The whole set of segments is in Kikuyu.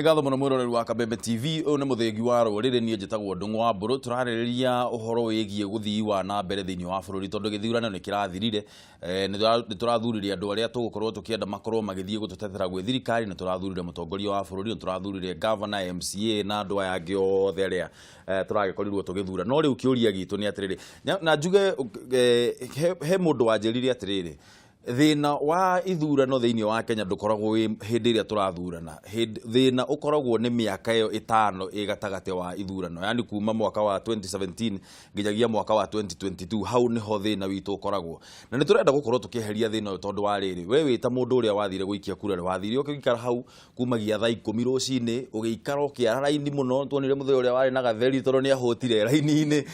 Nĩ ngatho mũno mwĩroreri wa Kabembe TV. Ũyũ nĩ mũthĩgi wa rũrĩrĩ, niĩ njĩtagwo Ndũng'ũ wa Mbũrũ. Tũrarĩrĩria ũhoro wĩgiĩ gũthii wa na mbere thĩinĩ wa bũrũri tondũ gĩthurano nĩ kĩrathirire. Nĩ tũrathurire andũ arĩa tũgũkorwo tũkĩenda makorwo magĩthiĩ gũtũtetera gwĩ thirikari, nĩ tũrathurire mũtongoria wa bũrũri, nĩ tũrathurire governor, MCA na andũ aya angĩ othe arĩa tũragĩkorirwo tũgĩthura. No rĩu kĩũria gitũ nĩ atĩrĩrĩ, na njuge he mũndũ wanjĩrire atĩrĩrĩ, thĩna wa ithurano thĩinĩ wa Kenya ndũkoragwo wĩ hĩndĩ ĩrĩa tũrathurana. Thĩna ũkoragwo nĩ mĩaka ĩyo 5 ĩ gatagatĩ wa ithurano, yani kuma mwaka wa 2017 nginyagia mwaka wa 2022. Hau nĩho thĩna witũ ũkoragwo, na nĩ tũrenda gũkorwo tũkĩeheria thĩna ũyũ tondũ wa rĩrĩ, we wĩ ta mũndũ ũrĩa wathire gũikia kura rĩ, wathire ũgĩikara hau kumagia thaa 10 rũcinĩ, ũgĩikara ũkĩara raini mũno. Tuonire mũthee ũrĩa warĩ na gatheri tondũ nĩ ahũtire raini-inĩ.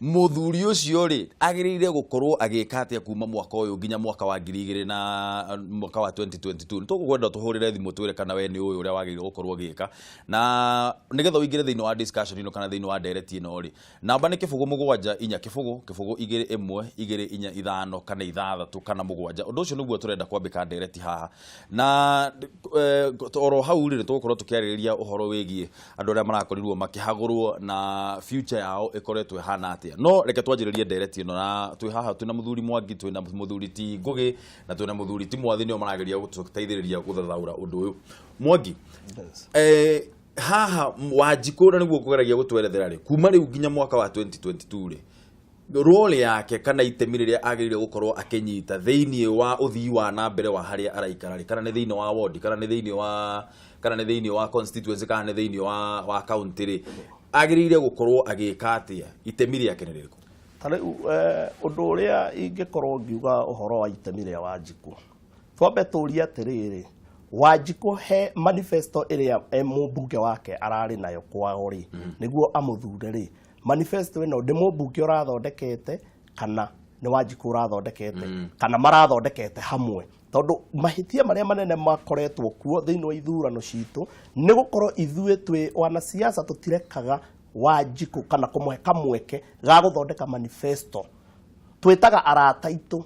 Mũthuri ũcio rĩ, agĩrĩire gũkorwo agĩka atĩa kuma mwaka ũyũ nginya mwaka wa 2000 na mwaka wa 2022? Nĩ tũgũkwenda tũhũrĩre thimũ twĩre kana we nĩ ũĩ ũrĩa wagĩrĩire gũkorwo ũgĩka, na nĩgetha ũingĩre thĩinĩ wa discussion ĩno kana thĩinĩ wa ndereti ĩno rĩ, namba nĩ 0 7 4 0 0 2 1 2 4 5 kana 6 kana 7. Ũndũ ũcio nĩguo tũrenda kwambĩka ndereti haha, na oro hau rĩ, nĩ tũgũkorwo tũkĩarĩrĩria ũhoro wĩgiĩ andũ arĩa marakorirwo makĩhagũrwo na future yao ĩkoretwo ĩhana atĩa. No reke twanjĩrĩrie ndereti ĩno, na twĩ haha twĩna mũthuri Mwangi, twĩna mũthuri ti Ngũgĩ na twĩna mũthuri ti Mwathi, nĩo marageria gũtũteithĩrĩria gũthathaũra ũndũ ũyũ. Mwangi, haha Wanjikũ na nĩguo kũgeragia gũtwerethera rĩ, kuma rĩu nginya mwaka wa 2022 rĩ, role yake kana itemi rĩrĩa agĩrĩire gũkorwo akĩnyita thĩinĩ wa ũthii wa na mbere wa harĩa araikara rĩ, kana nĩ thĩinĩ wa ward, kana nĩ thĩinĩ wa constituency, kana nĩ thĩinĩ wa county rĩ, agĩrĩire gũkorwo agĩka atĩa? Itemi rĩake nĩ rĩrĩkũ? Ta rĩu ũndũ ũrĩa ingĩkorwo ngiuga ũhoro wa itemi rĩa Wanjikũ, twambe tũrie atĩrĩrĩ, Wanjikũ he manifesto ĩrĩa mũmbunge wake ararĩ nayo kwao rĩ, nĩguo amũthure rĩ, manifesto ĩno nĩ mũmbunge ũrathondekete kana nĩ Wanjikũ ũrathondekete kana marathondekete hamwe? Tondũ mahĩtia marĩa manene makoretwo kuo thĩinĩ wa ithurano citũ nĩ gũkorwo ithuĩ twĩ wanasiasa tũtirekaga Wanjikũ kana kũmũhe kamweke ga gũthondeka manifesto. Twĩtaga arata aitũ,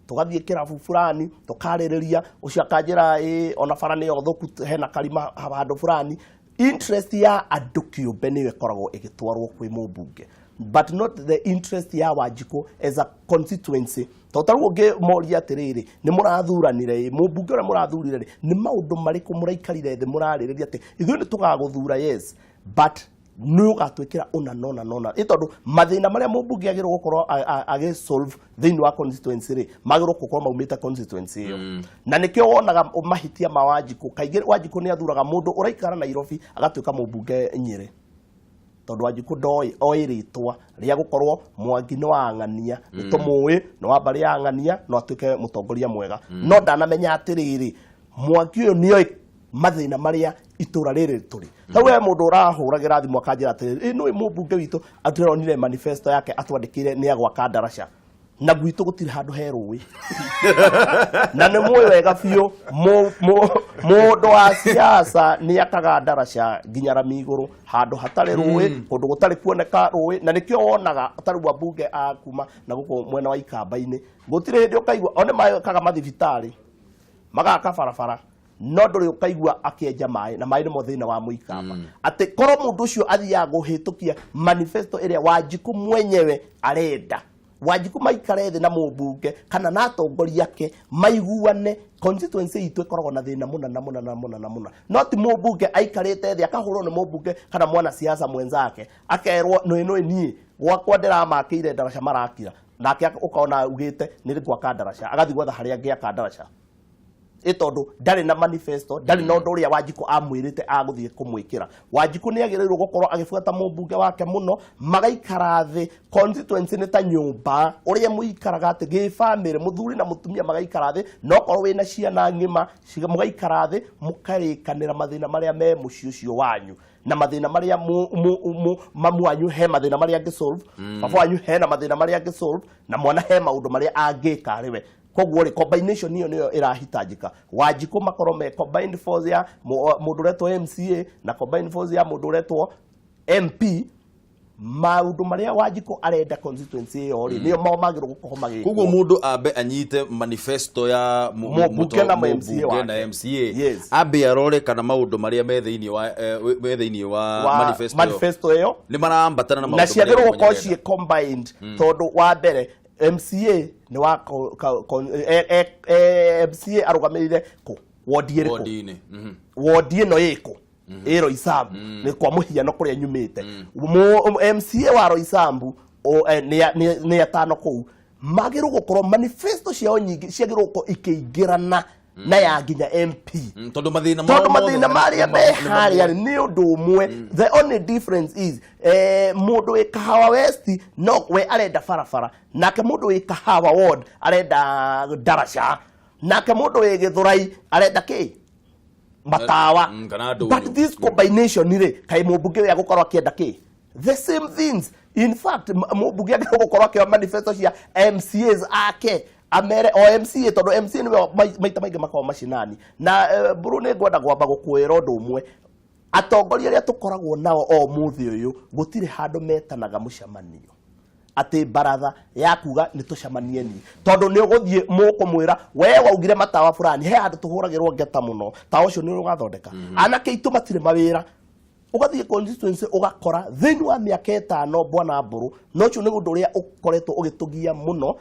tũgathiĩ kĩrabu fulani, tũkarĩrĩria, ũcio akanjĩra ĩ ona bara nĩyo thũku, hena karima handũ fulani. Interest ya andũ kĩũmbe nĩyo ĩkoragwo ĩgĩtwarwo kwĩ mũmbunge, but not the interest ya Wanjikũ as a constituency. Tondũ ta rĩu ũngĩmoria atĩrĩrĩ, nĩ mũrathuranire ĩ, mũmbunge ũrĩa mũrathurire rĩ, nĩ maũndũ marĩkũ mũraikarire thĩ mũrarĩrĩria atĩ ithuĩ nĩ tũgagũthura? Yes, but nĩ ũgatwĩkĩra ũna nona nona ĩ, tondũ mathĩna marĩa mũmbunge agĩrĩirwo gũkorwo agĩ solve thĩinĩ wa constituency rĩ, magĩrĩirwo gũkorwo maumĩte constituency ĩyo. Na nĩkĩo wonaga mahĩtia ma Wanjikũ kaingĩ. Wanjikũ nĩ athuraga mũndũ ũraikara Nairobi agatuĩka mũmbunge Nyĩrĩ, tondũ Wanjikũ ndoĩ, oĩ rĩtwa rĩa gũkorwo Mwangi nĩ wa ng'ania, nĩ tũmũĩ nĩ wa mbarĩ ya ng'ania, no atuĩke mũtongoria mwega, no ndanamenya atĩrĩrĩ, Mwangi ũyũ nĩoĩ mathĩna marĩa itũra rĩrĩ tũrĩ. Ta we mũndũ ũrahũragĩra thimũ akanjĩra atĩrĩrĩ, ĩ nĩũĩ mũmbunge witũ atũronire manifesto yake atwandĩkĩire nĩ agwaka ndaraca, na gwitũ gũtirĩ handũ he rũĩ, na nĩ mũĩ wega biũ mũndũ wa siasa nĩ akaga ndaraca nginya rami igũrũ handũ hatarĩ rũĩ, kũndũ gũtarĩ kuoneka rũĩ. Na nĩkĩo wonaga ta rĩu ambunge a kuma na gũkũ mwena wa Ikamba-inĩ gũtirĩ hĩndĩ ũkaigua o nĩ makaga mathibitarĩ, magaka barabara, no ndũrĩ ũkaigua akĩenja maĩ, na maĩ nĩmo thĩna wa mũikamba. Atĩ korwo mũndũ ũcio athiaga kũhĩtũkia manifesto ĩrĩa Wanjikũ mwenyewe arenda, Wanjikũ maikare thĩ na mũmbunge kana na atongoria ake maiguane, constituency itũ ĩkoragwo na thĩna mũna na mũna na mũna na mũna, no ti mũmbunge aikarĩte thĩ akahũrwo nĩ mũmbunge kana mwanasiasa mwenzake, akerwo nĩ nĩ niĩ gwakwa ndĩramakĩire ndaraca marakira, nake ũkona augĩte nĩ ngwaka ndaraca, agathiĩ gwetha harĩa angĩaka ndaraca ĩ, tondũ ndarĩ na manifesto, ndarĩ na ũndũ ũrĩa Wanjikũ amwĩrĩte agũthiĩ kũmwĩkĩra. Wanjikũ nĩ agĩrĩirwo gũkorwo agĩbuata mũmbunge wake mũno, magaikara thĩ. Constituency nĩ ta nyũmba ũrĩa mũikaraga atĩ gĩbamĩrĩ, mũthuri na mũtumia magaikara thĩ, na okorwo wĩna ciana ng'ima mũgaikara thĩ mũkarĩkanĩra mathĩna marĩa me mũciĩ ũcio wanyu na mathĩna marĩa mamu wanyu he mathĩna marĩa angĩ solve, baba wanyu hena mathĩna marĩa angĩ solve, na mwana he maũndũ marĩa angĩka arĩ we. Koguo rĩ, combination ĩyo nĩyo ĩrahitanjĩka. Wanjikũ makorwo me combined force ya mũndũ ũretwo MCA na combined force ya mũndũ ũretwo MP. Maũndũ marĩa Wanjikũ arenda constituency ĩyo rĩ, nĩo mao magĩrĩirwo gũkorwo magĩkwo. Koguo mũndũ ambe anyite manifesto ya Mũmbunge na MCA mũmbunge wake. na MCA. Yes. Ambe arore kana maũndũ marĩa me thĩinĩ wa me thĩinĩ wa manifesto ĩyo manifesto ĩyo nĩ marambatana na na maũndũ ciagĩrĩirwo marĩa gũkorwo mwenye ciĩ combined, tondũ wa mbere MCA nĩ wa MCA arũgamĩrĩire kũ wodi ĩrĩkũ? Wodi-inĩ. Wodi ĩno ĩkũ ĩ Roysambu, nĩ kwa mũhiano kũrĩa nyumĩte. MCA wa Roysambu nĩ atano kũu, magĩrĩirwo gũkorwo manifesto ciao nyingĩ ciagĩrĩirwo gũkorwo ikĩingĩrana na ya nginya MP. Tondũ mathĩna mao Tondũ mothe mathĩna marĩa me harĩa rĩ, nĩ ũndũ ũmwe. The only difference is mũndũ wĩ Kahawa West no we arenda barabara, nake mũndũ wĩ Kahawa ward arenda ndaraca, nake mũndũ wĩ Gĩthũrai arenda kĩ matawa. Kana ndũnyũ. But this combination rĩ, kaĩ mũmbunge ũyũ agũkorwo akĩenda kĩ the same things? In fact, mũmbunge agĩrĩirwo gũkorwo akĩoya manifesto cia MCAs ake, amere o MCA, tondũ MCA nĩwe maita maingĩ makoragwo macinani na mbũrũ. Nĩ ngwenda gwamba gũkwĩra ũndũ ũmwe: atongoria arĩa tũkoragwo nao o mũthĩ ũyũ, gũtirĩ handũ metanaga mũcemanio atĩ baratha ya kuga nĩ tũcemanie ni, tondũ nĩ ũgũthiĩ mũkũmwĩra we waugire matawa fulani, he handũ tũhũragĩrwo ngeta mũno, tawa ũcio nĩ ũgathondeka. Anake aitũ matirĩ mawĩra. Ũgathiĩ constituency ũgakora thĩinĩ wa mĩaka 5, bwana Mbũrũ, na ũcio nĩ ũndũ ũrĩa ũkoretwo ũgĩtũgia mũno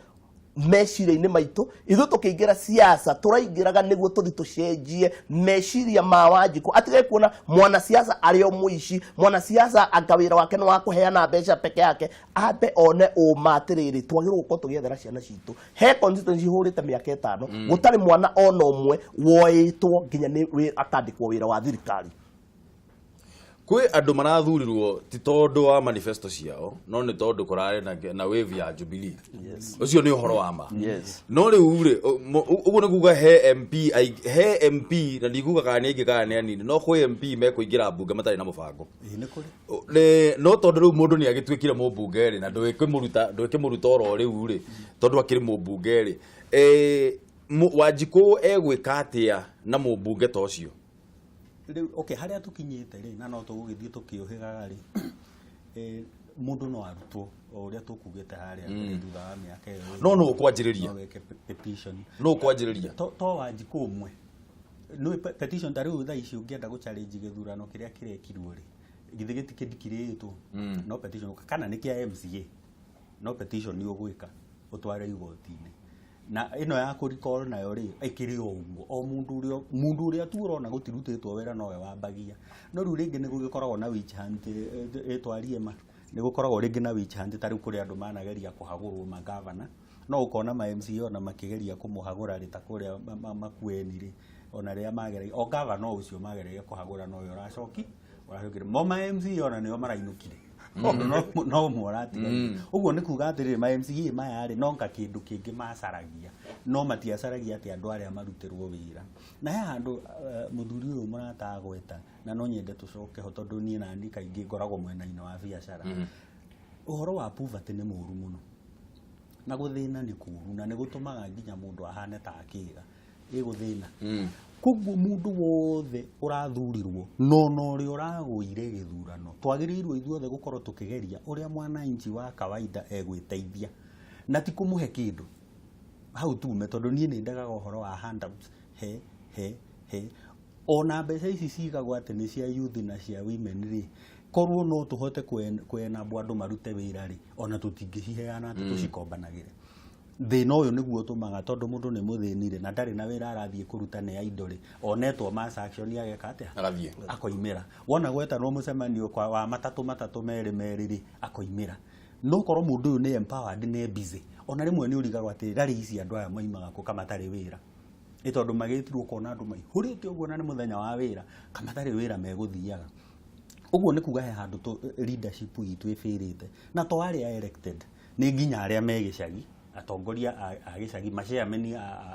meciria-inĩ maitũ. Ithuĩ tũkĩingĩra siasa tũraingĩraga nĩguo tũthi tũcenjie meciria ma Wanjikũ, atige kuona mwanasiasa arĩ o mũici, mwanasiasa anga wĩra wake nĩ wa kũheana mbeca peke yake. Ambe one ũma atĩrĩrĩ, twagĩrĩirwo gũkorwo tũgĩethera ciana citũ. He constituency hũrĩte mĩaka 5 gũtarĩ mwana ona ũmwe woĩtwo nginya nĩ akandĩkwo wĩra wa thirikari. Kwĩ andũ marathurirwo ti tondũ wa manifesto ciao, no nĩ tondũ kũrarĩ na wave ya Jubilee. Ũcio nĩ ũhoro wa ma. No rĩu rĩ, ũguo nĩ kuga he MP he MP, na ndikuga kana nĩ aingĩ kana nĩ anini, no kwĩ MP mekũingĩra mbunge matarĩ na mũbango. Ĩĩ, nĩ kũrĩ. No tondũ rĩu mũndũ nĩ agĩtuĩkire mũmbunge rĩ, na ndũĩkĩmũruta ndũĩkĩmũruta oro rĩu rĩ, tondũ akĩrĩ mũmbunge rĩ, Wanjikũ egwĩka atĩa na mũmbunge ta ũcio? Rĩu okay, harĩa tũkinyĩte rĩ, na no tũgũgĩthiĩ tũkĩũhĩgaga rĩ, mũndũ no arutwo o ũrĩa tũkugĩte harĩa mbere thutha wa mĩaka ĩyo. No nũ ũkwanjĩrĩria? No wĩke petition. No ũkwanjĩrĩria? To Wanjikũ ũmwe. Nĩ petition ta rĩu thaa ici ũngĩenda gũ challenge gĩthurano kĩrĩa kĩrekirwo rĩ, githĩ gĩtikĩndikirĩtwo? No petition, kana nĩ kĩa MCA, no petition nĩ ũgwĩka ũtware igoti-inĩ. Na ĩno ya kũ recall nayo rĩ, ĩkĩrĩ o ũguo, o mũndũ ũrĩa tu ũrona gũtirutĩtwo wĩra nowe wambagia. No rĩu rĩngĩ nĩ gũgĩkoragwo na witch hunt, ĩtwarie ma nĩ gũkoragwo rĩngĩ na witch hunt. Ta rĩu kũrĩ andũ manageria kũhagũrwo magavana, no ũkona ma MCA ona makĩgeria kũmũhagũra rĩ, ta kũrĩa Makueni rĩ, ona rĩrĩa mageragia o gavana ũcio mageragia kũhagũra nowe ũracokire mo ma MCA ona nĩo marainũkire, no ũmwe ũratigarire. Ũguo nĩ kuga atĩrĩrĩ, ma MCA maya rĩ, no ka kĩndũ kĩngĩ macaragia, no matiacaragia atĩ andũ arĩa marutĩrwo wĩra. Na he handũ mũthuri ũyũ mũrata agweta, na no nyende tũcoke ho, tondũ niĩ nani kaingĩ ngoragwo mwena-inĩ wa biacara. Ũhoro wa poverty nĩ mũru mũno, na gũthĩna nĩ kũru, na nĩ gũtũmaga nginya mũndũ ahane ta akĩga ĩgũthĩna. Koguo mũndũ wothe ũrathurirwo no na ũrĩa ũragũire gĩthurano, twagĩrĩirwo ithuothe gũkorwo tũkĩgeria ũrĩa mwananchi wa kawaida egwĩteithia, na ti kũmũhe kĩndũ hau tume, tondũ niĩ nĩ ndegaga ũhoro wa handouts. He he he ona mbeca ici cigagwo atĩ nĩ cia youth na cia women rĩ, korwo no tũhote kwenambwo andũ marute wĩra rĩ, ona tũtingĩciheana atĩ tũcikombanagĩre. Thĩna ũyũ nĩguo ũtũmaga, tondũ mũndũ nĩ mũthĩni rĩ, na ndarĩ na wĩra arathiĩ kũruta, nĩ indo rĩ, onetwo mass action ageka atĩa? Agathiĩ. Akoimĩra. Wona gwetanwo mũcemanio kwa wa matatũ matatũ merĩ merĩ rĩ, akoimĩra. No korwo mũndũ ũyũ nĩ empowered, nĩ busy, ona rĩmwe nĩ ũrigagwo atĩ rarĩ ici andũ aya maimaga kũ kamatarĩ wĩra? Nĩ tondũ magĩtirwo ũkona andũ maihũrĩte ũguo na nĩ mũthenya wa wĩra, kamatarĩ wĩra megũthiaga ũguo. Nĩ kuga he handũ leadership itũ ĩbĩrĩte, na to arĩa elected, nĩ nginya arĩa me gĩcagi, atongoria a gĩcagi, machairman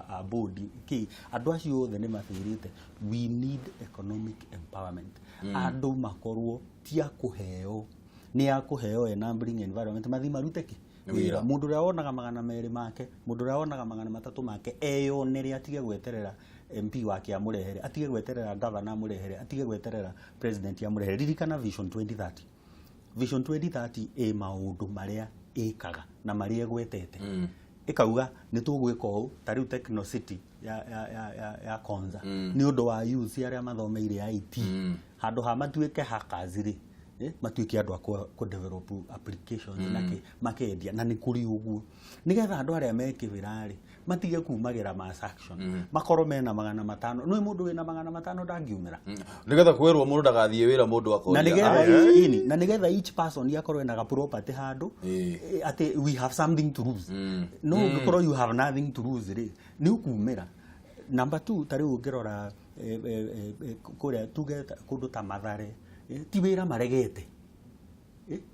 a board kĩ, andũ acio othe nĩ mabĩrĩte. We need economic empowerment. Andũ makorwo ti a kũheo, nĩ a kũheo enabling environment mathi marute kĩ? Wĩra. Mũndũ ũrĩa wonaga 200 make, mũndũ ũrĩa wonaga 300 make, eyonere, atige gweterera MP wake amũrehere, atige gweterera governor amũrehere, atige gweterera president amũrehere. Ririkana Vision 2030. Vision 2030 ĩ maũndũ marĩa ĩkaga na marĩa ĩgwetete, ĩkauga nĩ tũgwĩka ũũ. Ta rĩu Techno City ya Konza nĩ ũndũ wa youth arĩa mathomeire IT, handũ ha matuĩke hackers rĩ, matuĩke andũ a kũ develop applications na kĩ makendia. Na nĩ kũrĩ ũguo nĩgetha andũ arĩa me kĩbĩra rĩ matige kumagĩra mass action, makorwo mena 500. Nĩ mũndũ wĩna 500 ndangiumĩra. Nigetha kwĩrwo mũndũ ndagathiĩ wĩra, mũndũ na akoria nigetha "Ah, ini na nigetha each person akorwo ena ga property handũ, atĩ we have something to lose. No ũngĩkorwo you have nothing to lose rĩ, nĩ ũkumĩra. Number two, ta rĩu ũngĩrora kũrĩa tuge kũndũ ta Mathare, ti wĩra maregete,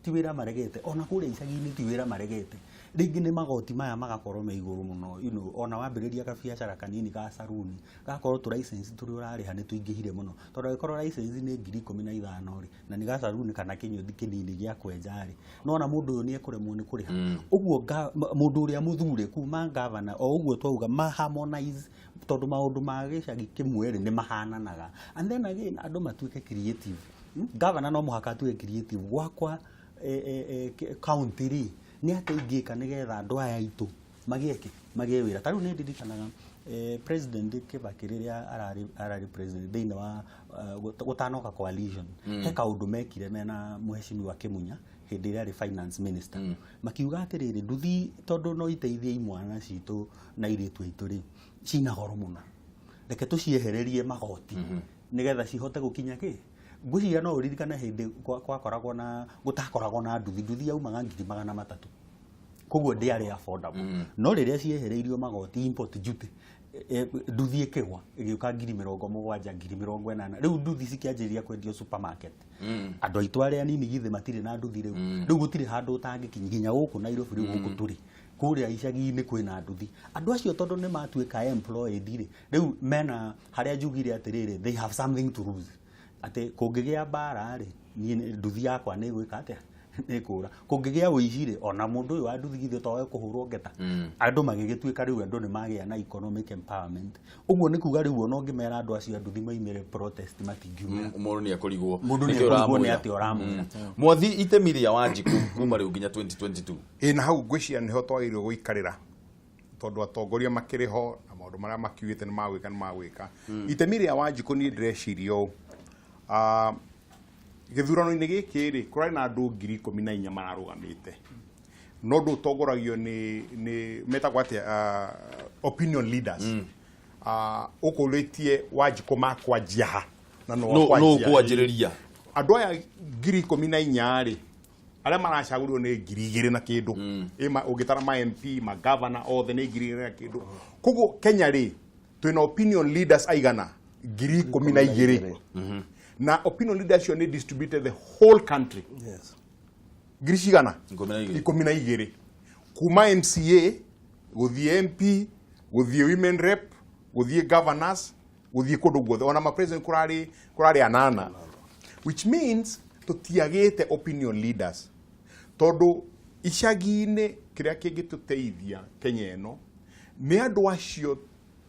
ti wĩra maregete. Ona kũrĩa icagi-inĩ ti wĩra maregete. Rĩngĩ nĩ magoti maya magakorwo me igũrũ mũno. Ona wambĩrĩria kabiacara kanini ga saruni, gakorwo tũ license tũrĩa ũrarĩha nĩ tũingĩhire mũno, tondũ angĩkorwo license nĩ 15,000 rĩ, na nĩ ga saruni kana kĩnyũthi kĩnini gĩa kwenja rĩ, nona mũndũ ũyũ nĩ ekũremwo nĩ kũrĩha. Ũguo mũndũ ũrĩa mũthure kuma gavana, o ũguo twauga ma harmonize, tondũ maũndũ ma gĩcagi kĩmwe rĩ nĩ mahananaga. And then again, andũ matuĩke creative. Gavana no mũhaka atuĩke creative. Gwakwa county rĩ, nĩ atĩa ingĩka nĩgetha andũ aya aitũ magĩe kĩ magĩe wĩra? Ta rĩu nĩ ndirikanaga President Kibaki rĩrĩa ararĩ president thĩinĩ wa gũtanoka coalition, he kaũndũ mekire mena Mheshimiwa Kĩmunya hĩndĩ ĩrĩa arĩ finance minister. Makiuga atĩrĩrĩ, nduthi tondũ no iteithie imwana citũ na airĩtu aitũ rĩ, cina goro mũno, reke tũciehererie magoti nĩgetha cihote gũkinya kĩ. Ngwĩciria no ũririkane hĩndĩ gwakoragwo na gũtakoragwo na nduthi, nduthi yaumaga 300,000, koguo ndĩarĩ affordable. No rĩrĩa ciehereirio magoti, import duty, nduthi ĩkĩgwa ĩgĩũka 70,000, 80,000. Rĩu nduthi cikĩanjĩrĩria kwendio supermarket. Andũ aitũ arĩa anini githĩ matirĩ na nduthi rĩu? Rĩu gũtirĩ handũ ũtangĩkinya nginya gũkũ Nairobi. Rĩu gũkũ tũrĩ kũrĩa icagi-inĩ kwĩna nduthi. Andũ acio tondũ nĩ matuĩka employed rĩ, rĩu mena harĩa njugire atĩrĩrĩ, they have something to lose, atĩ kũngĩgĩa mbara rĩ, niĩ nduthi yakwa nĩ ĩgwĩka atĩa? Nĩ kũra. Kũngĩgĩa ũici rĩ, ona mũndũ ũyũ wa nduthi githĩ to kũhũrwo ngeta? Andũ magĩgĩtuĩka rĩu andũ nĩ magĩa na economic empowerment. Ũguo nĩ kuga rĩu ona ũngĩmera andũ acio a nduthi maimĩre protest, matingiumĩra. Mũndũ nĩ ekũrigwo. Mũndũ nĩ Nĩkĩ ekũrigwo nĩ ũramwĩra? atĩa ũramwĩra. Mwathi, itemi rĩa Wanjikũ kuma rĩu nginya 2022? Ĩ, na hau ngwĩciria nĩho twagĩrĩirwo gũikarĩra, tondũ atongoria makĩrĩ ho na maũndũ marĩa makiugĩte nĩ magwĩka nĩ magwĩka. Itemi rĩa Wanjikũ, niĩ ndĩreciria ũũ. Ah, gĩthurano-inĩ gĩkĩ rĩ, kũrarĩ na andũ 14,000 mararũgamĩte, no ũndũ ũtongoragio nĩ metagwo atĩa, opinion leaders. Ũkũrĩtie Wanjikũ makwanjia ha na no Nũ akwanjia. ũkwanjĩrĩria? Andũ aya 14,000 rĩ, arĩa maracagũrirwo nĩ 2,000 na kĩndũ. Ũngĩtara ma MP, ma governor othe nĩ 2,000 na kĩndũ. Koguo Kenya rĩ, twĩna opinion leaders aigana? 12,000. Na opinion leaders acio nĩ distributed the whole country. Ngiri cigana? 12. 12, kuma MCA gũthiĩ MP, gũthiĩ women rep, gũthiĩ governors, gũthiĩ kũndũ guothe, ona ma president kũrarĩ anana, which means tũtiagĩte opinion leaders, tondũ icagi-inĩ kĩrĩa kĩngĩtũteithia Kenya ĩno nĩ andũ acio.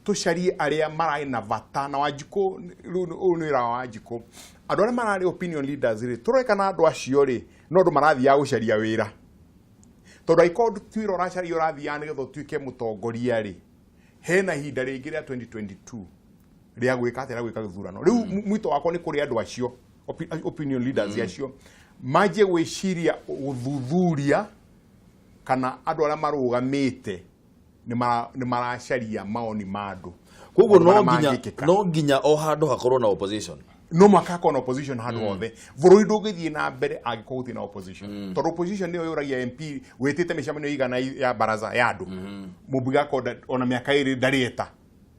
Tũcarie arĩa mararĩ na bata na Wanjikũ. Rĩu ũyũ nĩ wĩra wa Wanjikũ. Andũ arĩa mararĩ opinion leaders rĩ, tũrore kana andũ acio rĩ no andũ marathiaga gũcaria wĩra, tondũ angĩkorwo ti wĩra ũracaria ũrathiaga nĩgetha ũtuĩke mũtongoria rĩ, hena ihinda rĩngĩ rĩa 2022 rĩa gwĩka atĩa? Rĩa gwĩka gĩthurano. Rĩu mwito wakwa nĩ kũrĩ andũ acio opinion leaders acio manjie gwĩciria gũthuthuria kana andũ arĩa marũgamĩte nĩ maracaria maoni ma andũ. Koguo Maũndũ no marĩa nginya mangĩkĩka. No nginya o handũ hakorwo na opposition. No mũhaka hakorwo na opposition handũ hothe. Bũrũri ndũngĩthiĩ na mbere angĩkorwo gũtirĩ na opposition, tondũ opposition nĩyo yũragia MP wĩtĩte mĩcemanio igana ya baraza ya andũ, mũmbunge akorwo ona mĩaka 2 ndarĩeta.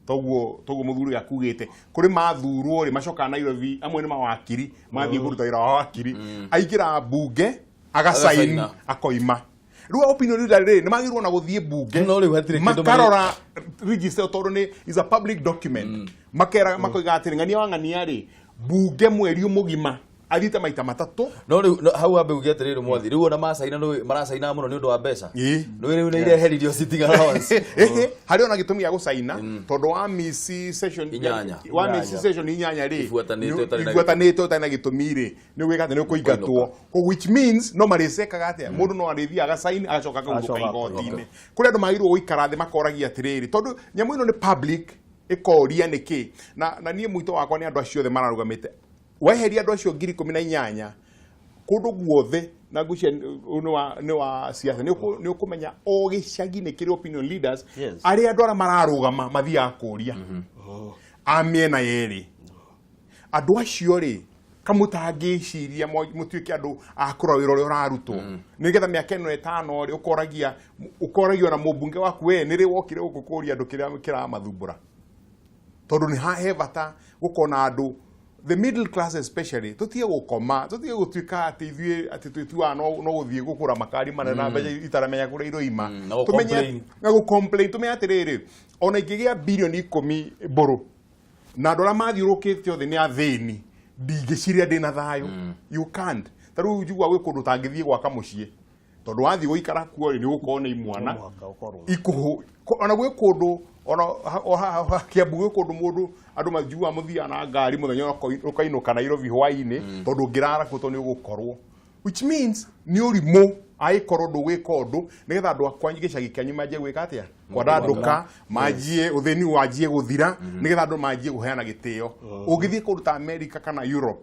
Toguo mũthuri akugĩte kũrĩ mathurwo rĩ, macokaga Nairobi, amwe nĩ mawakiri, mathiĩ kũruta wĩra wa wakiri, aingĩra mbunge agacaini, Agacaina. akoima. Rĩu opinion leader rĩ, nĩ magĩrĩirwo na gũthiĩ mbunge, No rĩu hatirĩ kĩndũ makarora register, tondũ nĩ is a public document. Makera makoiga atĩrĩ, ng'ania wa ng'ania rĩ, mbunge mweri mũgima Athiĩte maita matatũ. No rĩu hau ambe uge atĩrĩrĩ, mwathi, rĩu ona macaina nĩ maracaina mũno nĩ ũndũ wa mbeca. Nĩ rĩu nĩ ireheririo sitting allowance. Ĩhĩ, harĩ ona gĩtũmi gĩa gũcaina tondũ wa miss session Inyanya. Wa miss session inyanya rĩ, Ibuatanĩte ũtarĩ na ibuatanĩte ũtarĩ na gĩtũmi rĩ, nĩ ũgwĩka atĩ nĩ ũkũingatwo. Which means no marĩcekaga atĩa, mũndũ no arĩthiĩ agacain agacoka akaurũka Agacoka igoti-inĩ. Kũrĩ andũ magĩrĩirwo gũikara thĩ makoragia atĩrĩrĩ, tondũ nyamũ ĩno nĩ public ĩkoria nĩkĩ. Na niĩ mwito wakwa nĩ andũ acio othe mararũgamĩte, weheria andũ acio 18,000 kũndũ guothe, na ngwĩciria nĩ wa siasa, nĩ ũkũmenya o gĩcagi nĩ kĩrĩ opinion leaders arĩa andũ arĩa mararũgama mathiaga kũria a mĩena yerĩ. Andũ acio rĩ, kamũtangĩciria mũtuĩke andũ a kũrora wĩra ũrĩa ũrarutwo, nĩgetha mĩaka ĩno 5 rĩ, ũkoragia ona mũmbunge waku, we nĩ rĩ wokire gũkũ kũria andũ kĩrĩa kĩramathumbũra? Tondũ nĩ he bata gũkorwo na andũ, the middle class especially, tũtige gũkoma, tũtige gũtuĩka atĩ ithuĩ atĩ twĩtuaga no gũthiĩ gũkũra makari manene na mbeca itaramenya kũrĩa iroima. Na gũ complain. Na gũ-complain. Tũmenye atĩrĩrĩ, ona ingĩgĩa birioni 10 mbũrũ na andũ arĩa mathiũrũkĩte othe nĩ athĩni, ndingĩciria ndĩna thayũ. You can't. Ta rĩu njigua gwĩ kũndũ ũtangĩthiĩ gwaka mũciĩ, tondũ wathiĩ gũikara kuo rĩ, nĩ ũgũkorwo nĩ imwana Mũhaka ũkorwo. Ikuhu ona gwĩ kũndũ ona o haha Kiambu gwĩ kũndũ mũndũ andũ majua mũthiaga na ngari mũthenya ũkainũka Nairobi hwaĩ-inĩ, tondũ ũngĩrara kuo tondũ nĩ ũgũkorwo, which means nĩ ũrimũ angĩkorwo ndũgwĩka ũndũ nĩgetha andũ akwa gĩcagi kĩanyu manjie gwĩka atĩa, kwandandũka, manjie ũthĩni wanjie gũthira, nĩgetha andũ manjie kũheana gĩtĩo. Ũngĩthiĩ kũndũ ta America kana Europe,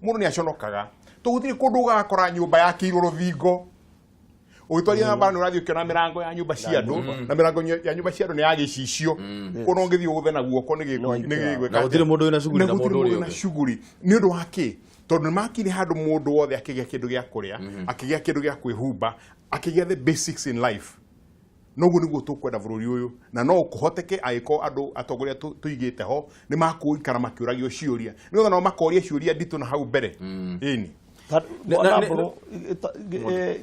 mũndũ nĩ aconokaga to gũtirĩ kũndũ ũgakora nyũmba yakĩirwo rũthingo. Ũgĩtwaria na mbara nĩ ũrathiĩ ũkĩona mĩrango ya nyũmba cia andũ, na mĩrango ya nyũmba cia andũ nĩ ya gĩcicio, kũno ũngĩthiĩ ũgũthe na guoko nĩ No gĩgwĩka Na gũtirĩ mũndũ wĩna shughuli na gũtirĩ mũndũ mũndũ ũrĩa wĩna ũngĩ. shughuli. Nĩ ũndũ wa kĩ? Tondũ nĩ makire handũ mũndũ wothe akĩgĩa kĩndũ gĩa kũrĩa, akĩgĩa kĩndũ gĩa kwĩhumba, akĩgĩa the basics in life. Noguo nĩguo tũkwenda bũrũri ũyũ, na no kũhoteke angĩkorwo andũ atongoria tũigĩte ho nĩ makũikara makĩũragio ciũria, nĩgetha nao makoria ciũria nditũ na hau mbere, ĩni. Bwana Mbũrũ,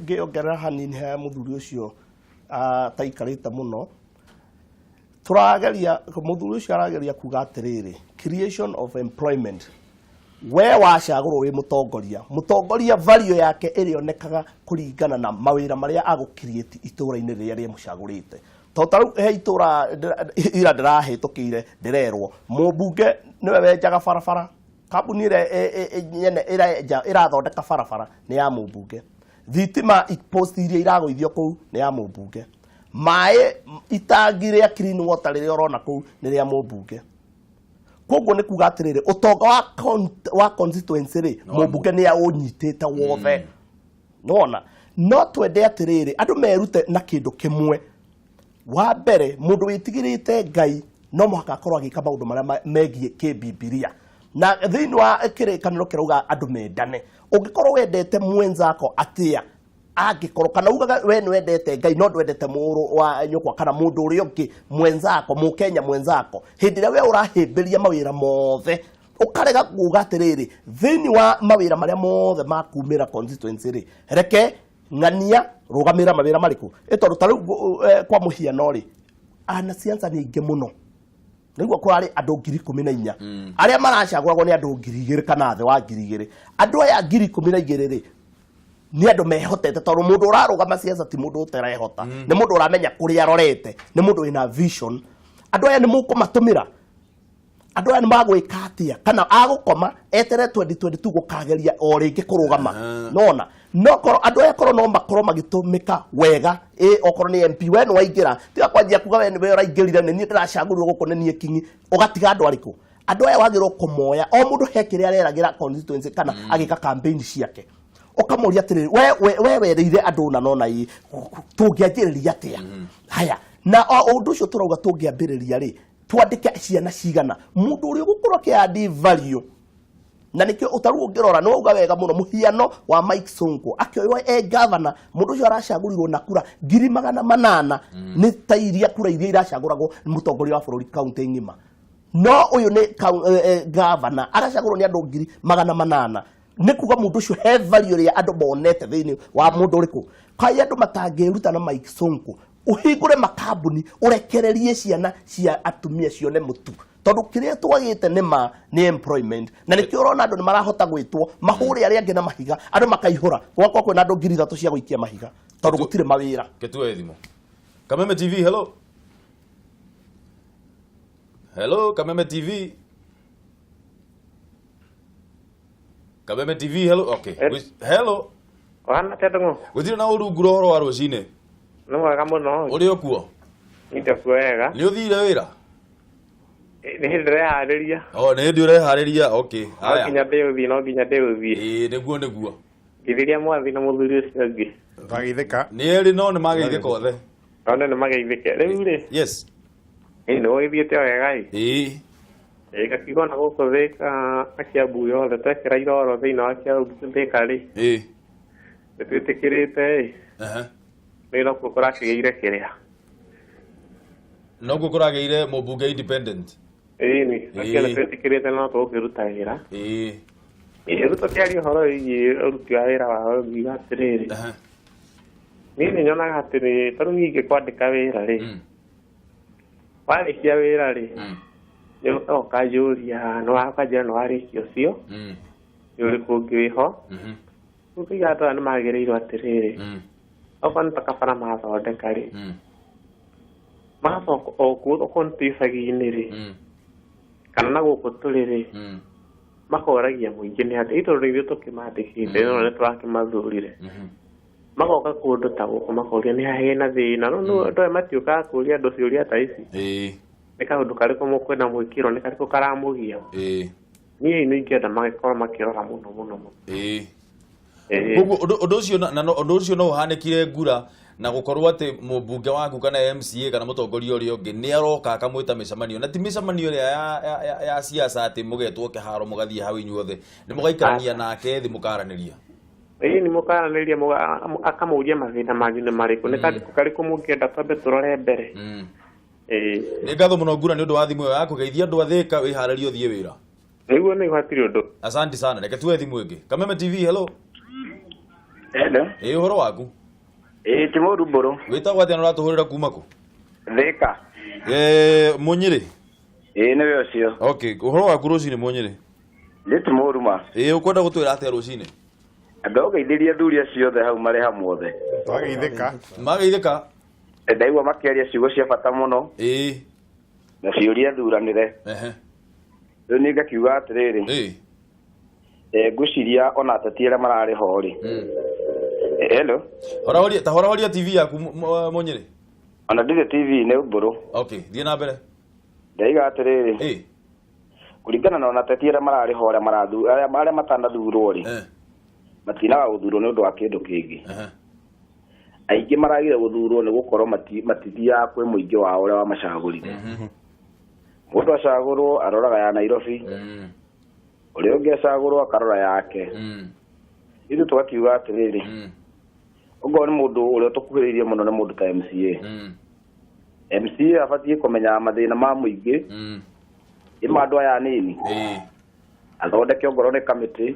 ngĩongerera hanini he mũthuri ũcio taikarĩte mũno, tũrageria, mũthuri ũcio arageria kuga atĩrĩrĩ, creation of employment. We wacagũrwo wĩ mũtongoria, mũtongoria value yake ĩrĩonekaga kũringana na mawĩra marĩa agũ create itũũra-inĩ rĩrĩa rĩmũcagũrĩte. Tondũ ta rĩu he itũũra ira ndĩrahĩtũkĩire, ndĩrerwo mũmbunge nĩwe wenjaga barabara, kambuni ĩrĩa nyene ĩrenja ĩrathondeka barabara nĩ ya mũmbunge, thitima post iria iragũithio kũu nĩ ya mũmbunge, maĩ itangi rĩa clean water rĩrĩa ũrona kũu nĩ rĩa mũmbunge. Koguo nĩ kuga atĩrĩrĩ, ũtonga wa constituency rĩ, mũmbunge nĩ aũnyitĩte wothe. Nona no twende atĩrĩrĩ, andũ merute na kĩndũ kĩmwe. Wa mbere, mũndũ wĩtigĩrĩte Ngai no mũhaka akorwo agĩka maũndũ marĩa megiĩ kĩbibilia, na thĩinĩ wa kĩrĩkanĩro kĩrauga andũ mendane. Ũngĩkorwo wendete mwenzako atĩa, angĩkorwo kana ugaga we nĩ wendete Ngai no ndwendete mũrũ wa nyũkwa kana mũndũ ũrĩa ũngĩ mwenzako, mũkenya mwenzako, hĩndĩ ĩrĩa we ũrahĩmbĩria mawĩra mothe, ũkarega kuga atĩrĩrĩ, thĩinĩ wa mawĩra marĩa mothe makumĩra constituency rĩ, reke ng'ania rũgamĩra mawĩra marĩkũ? Ĩ tondũ ta rĩu kwa mũhiano rĩ, anasiasa nĩ aingĩ mũno. Nĩguo kũrarĩ andũ 14,000 arĩa maracagũragwo nĩ andũ 2,000 kana thĩ wa 2,000. Andũ aya 12,000 rĩ, nĩ andũ mehotete, tondũ mũndũ ũrarũgama siasa ti mũndũ ũtarehota, nĩ mũndũ ũramenya kũrĩa arorete, nĩ mũndũ wĩna vision. Andũ aya nĩ mũkũmatũmĩra? Andũ aya nĩ magwĩka atĩa? Kana agũkoma etere 2022 gũkageria o rĩngĩ kũrũgama? Nona no korwo andũ aya korwo no makorwo magĩtũmĩka wega, ĩ okorwo nĩ MP, we nĩ waingĩra, tiga kwanjia kuga we nĩwe ũraingĩrire, nĩ niĩ ndĩracagũrirwo gũkũ, nĩ niĩ kingi, ũgatiga andũ arĩkũ? Andũ aya wagĩrĩirwo kũmoya, o mũndũ he kĩrĩa areragĩra constituency kana agĩka campaign ciake, ũkamũria atĩrĩrĩ, we werĩire andũ na nona ĩ tũngĩanjĩrĩria atĩa? Haya, na o ũndũ ũcio tũrauga tũngĩambĩrĩria rĩ, twandĩke ciana cigana, mũndũ ũrĩa ũgũkorwo akĩ value. Na nĩkĩo ũtaru ũngĩrora nĩ wauga wega mũno mũhiano wa Mike Sonko akĩoywo e gavana, mũndũ ũcio aracagũrirwo na kura 800,000, nĩ ta iria kura iria iracagũragwo nĩ mũtongoria wa bũrũri kaunti ng'ima. No ũyũ nĩ gavana aracagũrwo nĩ andũ 800,000. Nĩ kuga mũndũ ũcio he value ĩrĩa andũ monete thĩinĩ wa mũndũ ũrĩkũ. Kai andũ matangĩruta na Mike Sonko, ũhingũre makambuni, ũrekererie ciana cia atumia cione mũtu. Tondũ kĩrĩa twagĩte nĩ ma nĩ employment, na nĩkĩo ũrona andũ nĩ marahota gwĩtwo mahũre arĩa angĩ na mahiga, andũ makaihũra gwakorwo kwĩna andũ 3,000 cia gũikia mahiga tondũ gũtirĩ mawĩra. Ketuoe thimũ. Kameme TV, hello. Hello, Kameme TV. Kameme TV, hello. Okay. Hello. Ũhana atĩa, Ndũng'ũ? Gũtirĩ na ũru, ngura ũhoro wa rũcinĩ. Nĩ mwega mũno. Ũrĩ o kuo? Nĩ kuo wega. Nĩ ũthire wĩra? Nĩ hĩndĩ ndĩreharĩria. Oh, nĩ hĩndĩ ũreharĩria. Okay. No nginya ndĩũthiĩ, no nginya ndĩũthiĩ. Ĩĩ, nĩguo nĩguo. Ngithĩria mwathi na mũthuri ũcio ũngĩ. Twageithĩka. Nĩ erĩ no nĩ mageithĩka othe. One nĩ mageithĩke. Rĩu rĩ, Yes. Ĩ nĩ ũgĩthiĩte o wega ĩ. Ĩĩ. Ĩ gakiuga na gũkũ Thĩka na Kiambu yothe twekĩra iroro thĩinĩ wa Kiambu Thĩka rĩ, nĩ twĩtĩkĩrĩte ĩ. Rĩu nokuo kũrakĩgĩire kĩrĩa. Noguo kũragĩire mũmbunge independent. Ĩni, nakĩo nĩ twĩtĩkĩrĩte no tũgũkĩruta wĩra. Ĩ rĩu tũkĩaria ũhoro wĩgiĩ ũruti wa wĩra wa ngiuga atĩrĩrĩ, niĩ nĩ nyonaga atĩ nĩ tondũ niĩ ingĩkwandĩka wĩra rĩ, warĩkia wĩra rĩ, nĩ ũkaga ũkanjũria, nĩ ũkanjĩra nĩ warĩkia ũcio, nĩ ũrĩkũ ũngĩ wĩho. Rĩu ngaiga andũ aya nĩ magĩrĩirwo atĩrĩrĩ, okorwo nĩ ta kabara mathondeka rĩ, magacoka o kuo, okorwo nĩ ta icagi-inĩ rĩ, kana na gũkũ tũrĩ rĩ, makoragia mũingĩ nĩ atĩ tondũ ithuĩ tũkĩmandĩkĩte no nĩ tũrakĩmathurire, magoka kũndũ ta gũkũ makoria nĩ hena thĩna, no no andũ aya matiũkaga kũria andũ ciũria ta ici, nĩ kaũndũ karĩkũ mũkwenda mwĩkĩrwo, nĩ karĩkũ karamũgia. Niĩ nĩ ingĩenda magĩkorwo makĩrora mũno mũno mũno. Koguo ũndũ ũcio na ũndũ ũcio no ũhanĩkire, ngura, na gũkorwo atĩ mũmbunge waku kana MCA kana mũtongoria ũrĩa ũngĩ nĩ aroka akamwĩta mĩcemanio, na ti mĩcemanio ĩrĩa ya siasa atĩ mũgetwo kĩharo mũgathiĩ hau inyuothe, nĩ mũgaikarania nake thĩ mũkaranĩria. Ĩĩ, nĩ mũkaranĩria, akamũria mathĩna manyu nĩ marĩkũ, nĩ karĩkũ karĩkũ mũngĩenda twambe tũrore mbere. Ĩĩ. Nĩ ngatho mũno, ngura, nĩ ũndũ wa thimũ ĩyo yaku. Geithia andũ a Thĩka, wĩharĩrie ũthiĩ wĩra. Nĩguo nĩguo, hatirĩ ũndũ. Asante sana. Reke tuoe thimũ ĩngĩ. Kameme TV, hello. Hello. Ĩĩ, ũhoro waku? Ĩĩ, ti mũru, mbũrũ. Wĩtagwo atĩa na ũratũhũrĩra kuma kũ? Thĩka. Mũnyĩrĩ? Ĩĩ, nĩwe ũcio. Okay, ũhoro waku rũcinĩ, mũnyĩrĩ? Nĩ ti mũru ma. Ĩĩ, ũkwenda gũtwĩra atĩa rũcinĩ? Ndũgeithĩrie athuri acio othe hau marĩ hamwe othe. Twageithĩka. Mageithĩka. Ndaigua makĩaria ciugo cia bata mũno na ciũria thuranĩre. Rĩu niĩ ngakiuga atĩrĩrĩ, ngwĩciria ona ateti arĩa mararĩ ho rĩ. Hello. Horahoria, ta horahoria TV yaku, mũnyĩrĩ. Ona ndirĩ TV nĩ mbũrũ. Okay, thiĩ na mbere. Ndaiga atĩrĩrĩ, kũringana na ona ateti arĩa mararĩ ho, arĩa marathu arĩa matanathurwo rĩ, matinaga gũthurwo nĩ ũndũ wa kĩndũ kĩngĩ. Aingĩ maragire gũthurwo nĩ gũkorwo matithiaga kwĩ mũingĩ wao ũrĩa wamacagũrire. Mũndũ acagũrwo aroraga ya Nairobi, ũrĩa ũngĩ acagũrwo akarora yake. Ithuĩ tũgakiuga atĩrĩrĩ, ongorwo nĩ mũndũ ũrĩa ũtũkuhĩrĩirie mũno nĩ mũndũ ta MCA, MCA abatiĩ kũmenya mathĩna ma mũingĩ, ĩma andũ aya anini, athondeke ongorwo nĩ kamĩtĩ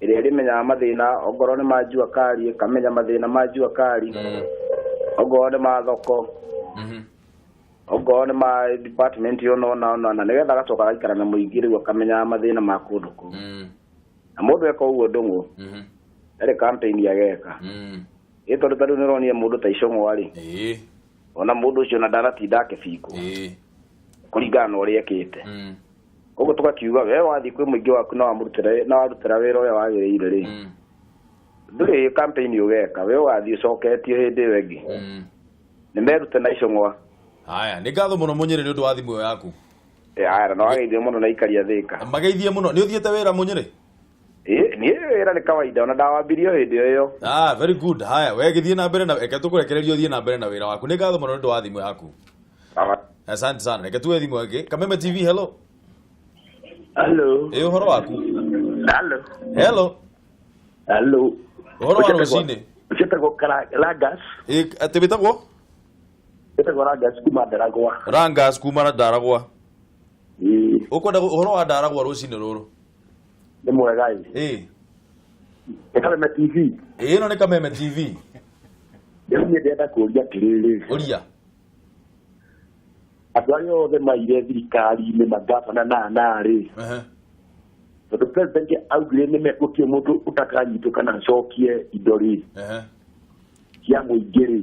ĩrĩa ĩrĩmenyaga mathĩna, ongorwo nĩ ma jua kali ĩkamenya mathĩna ma jua kali, ongorwo nĩ ma thoko, ongorwo nĩ ma department ona ona ona, na nĩgetha agacoka agaikara na mũingĩ rĩu akamenyaga mathĩna ma kũndũ kũu. Na mũndũ eka ũguo, ndũng'ũ, ndarĩ campaign ageka. Ĩ tondũ ta rĩu nĩ ũronire mũndũ ta Icũng'wa rĩ, ona mũndũ ũcio ona ndanatinda akĩbingwo kũringana na ũrĩa ekĩte. Koguo tũgakiuga we wathiĩ kwĩ mũingĩ waku na wamũrutĩra na warutĩra wĩra ũrĩa wagĩrĩire rĩ, ndũrĩ campaign ũgeka, we ũgathiĩ ũcoketio hĩndĩ ĩyo ĩngĩ. Nĩ merute na Icũng'wa. Haya, nĩ ngatho mũno, mũnyĩrĩ, nĩ ũndũ wa thimũ ĩyo yaku. Aya, na wageithio mũno na ikaria Thĩka. Mageithie mũno. Nĩ ũthiĩte wĩra, mũnyĩrĩ? Ĩ, niĩ wĩra nĩ kawaida, ona ndawambirio hĩndĩ ĩyo ĩyo. Ah, very good. Haya, we gĩthiĩ na mbere na reke tũkũrekererie ũthiĩ na mbere na wĩra waku. Nĩ ngatho mũno nĩ ũndũ wa thimũ yaku. Asante sana. Reke tuoe thimũ ĩngĩ. Kameme TV, hello. Hello. Ĩ, ũhoro waku? Hello. Hello. Hello. Ũhoro wa rũcinĩ? Ciĩtagwo Langas. Ĩ, atĩ wĩtagwo? Wĩtagwo Langas kuma Ndaragwa. Rangas kuma Ndaragwa. Ũkwenda ũhoro wa Ndaragwa rũcinĩ rũrũ? Nĩ mwega ĩ. Nĩ Kameme TV? Ĩ, ĩno nĩ Kameme TV. Rĩu niĩ ndĩrenda kũũria atĩrĩrĩ. Ũria. Andũ arĩa othe maire thirikari-inĩ magavana na anarĩ, tondũ president augire nĩ gũtirĩ mũndũ ũtakanyitwo kana acokie indo rĩ cia mũingĩ rĩ,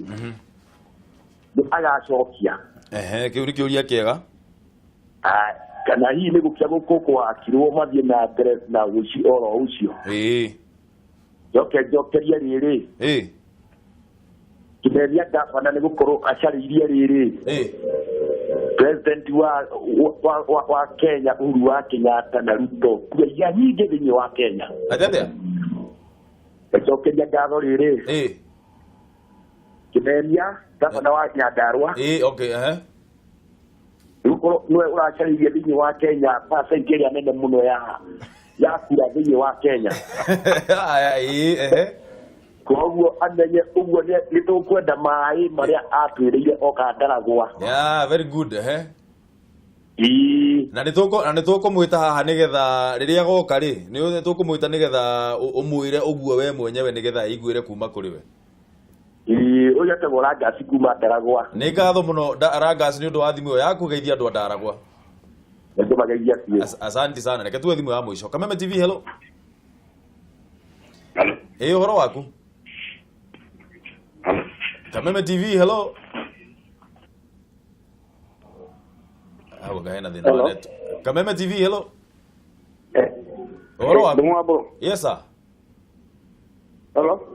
nĩ agacokia? Ehe, kĩu nĩ kĩũria kĩega. Kana hihi nĩ gũkia gũkũ gwakirwo mathiĩ na mbere na ũici oro ũcio? Njoke njokerie rĩrĩ, kĩmeria gavana nĩ gũkorwo acarĩirie rĩrĩ president wa Kenya Uhuru wa Kenyatta na Ruto kura iria nyingĩ thĩinĩ wa Kenya. Atĩa atĩa? Njokeria ngatho rĩrĩ, kĩmeria gavana wa Nyandarua. Okay, ehe. Nĩgũkorwo nĩwe ũracarĩirie thĩinĩ wa Kenya percent ĩrĩa nene mũno ya kura thĩinĩ wa Kenya. Aya, ehe. Koguo amenye ũguo nĩ tũkwenda maĩ marĩa atwĩrĩire oka Ndaragwa. Yeah, very good, ehe. Na nĩ tũkũmwĩta haha nĩgetha rĩrĩa goka rĩ, nĩ tũkũmwĩta nĩgetha ũmwĩre ũguo we mwenyewe nĩgetha aiguĩre kuma kũrĩ we. Ũyũ etagwo Rangas kuma Ndaragwa. Nĩ ngatho mũno Rangas nĩ ũndũ wa thimũ ĩyo yaku geithia andũ a Ndaragwa. Nĩngũmageithia biũ. Asante sana. Reke tuwe thimũ ya mũico. Kameme TV, hello. Ũhoro waku? Kameme TV, hello. Hau hena thĩna wa net. Kameme TV, hello. Ũhoro waku? Yes sir. Hello.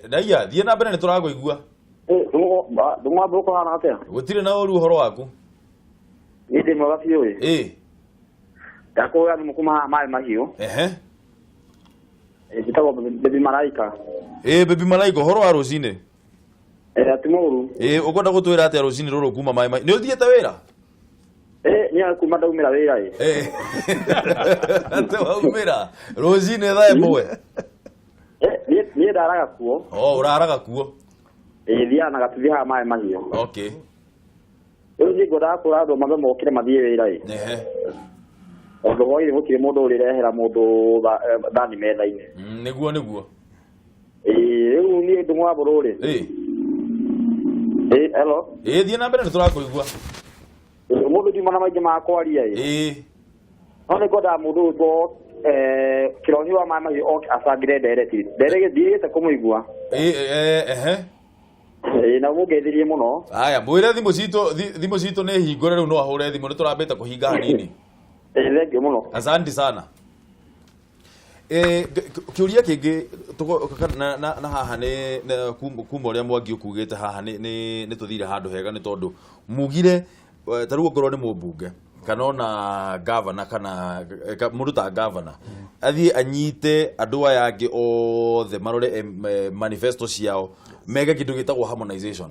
Ndaiya, thiĩ na mbere nĩ tũrakũigua. Ndũng'wambũrũ kũhana atĩa? Gũtirĩ na ũru, ũhoro waku? Niĩ ndĩ mwega biũ ĩ. Ndakũhũra thimũ kuma haha Maĩ Mahiũ. Njĩtagwo Baby Malaika. Baby Malaika, ũhoro wa rũcinĩ? Ti mũũru. Ũkwenda gũtwĩra atĩa rũcinĩ rũrũ kuma Maĩ Mahiũ? Nĩ ũthiĩte wĩra? Niĩ kuma ndaumĩra wĩra ĩ. Atĩ waumĩra rũcinĩ thaa 1? Niĩ ndaraga kuo. Oh, ũraraga kuo? Thiaga na gatuthi haha Maĩ Mahiũ. Okay. Rĩu niĩ ngwendaga kũra andũ mambe mokĩre mathiĩ wĩra ĩ. Tondũ hwaĩ-inĩ gũtirĩ mũndũ ũrĩrehera mũndũ thani metha-inĩ. Nĩguo nĩguo. Rĩu niĩ Ndũng'wambũrũ rĩ. Hello. Thiĩ na mbere nĩ tũrakũigua. Mũndũ ndiuma na maingĩ ma kwaria ĩ. No nĩ ngwendaga mũndũ ũyũ Kĩrohi wa Maĩ Mahiũ oke acangĩre ndereti. Ndereti ndiĩte kũmũigua. Na mũngeithirie mũno. Aya, mwĩre thimũ citũ nĩ hingũre rĩu no ahũre thimũ, nĩ tũrambĩte kũhinga hanini. Thank you mũno. Asante sana. Kĩũria kĩngĩ na haha nĩ kuma ũrĩa Mwangi ũkugĩte haha nĩ tũthire handũ hega nĩ tondũ mugire ta rĩu ongorwo nĩ mũmbunge kana ona gavana kana mũndũ ta gavana athiĩ anyite andũ aya angĩ othe marore manifesto ciao meke kĩndũ gĩtagwo harmonization.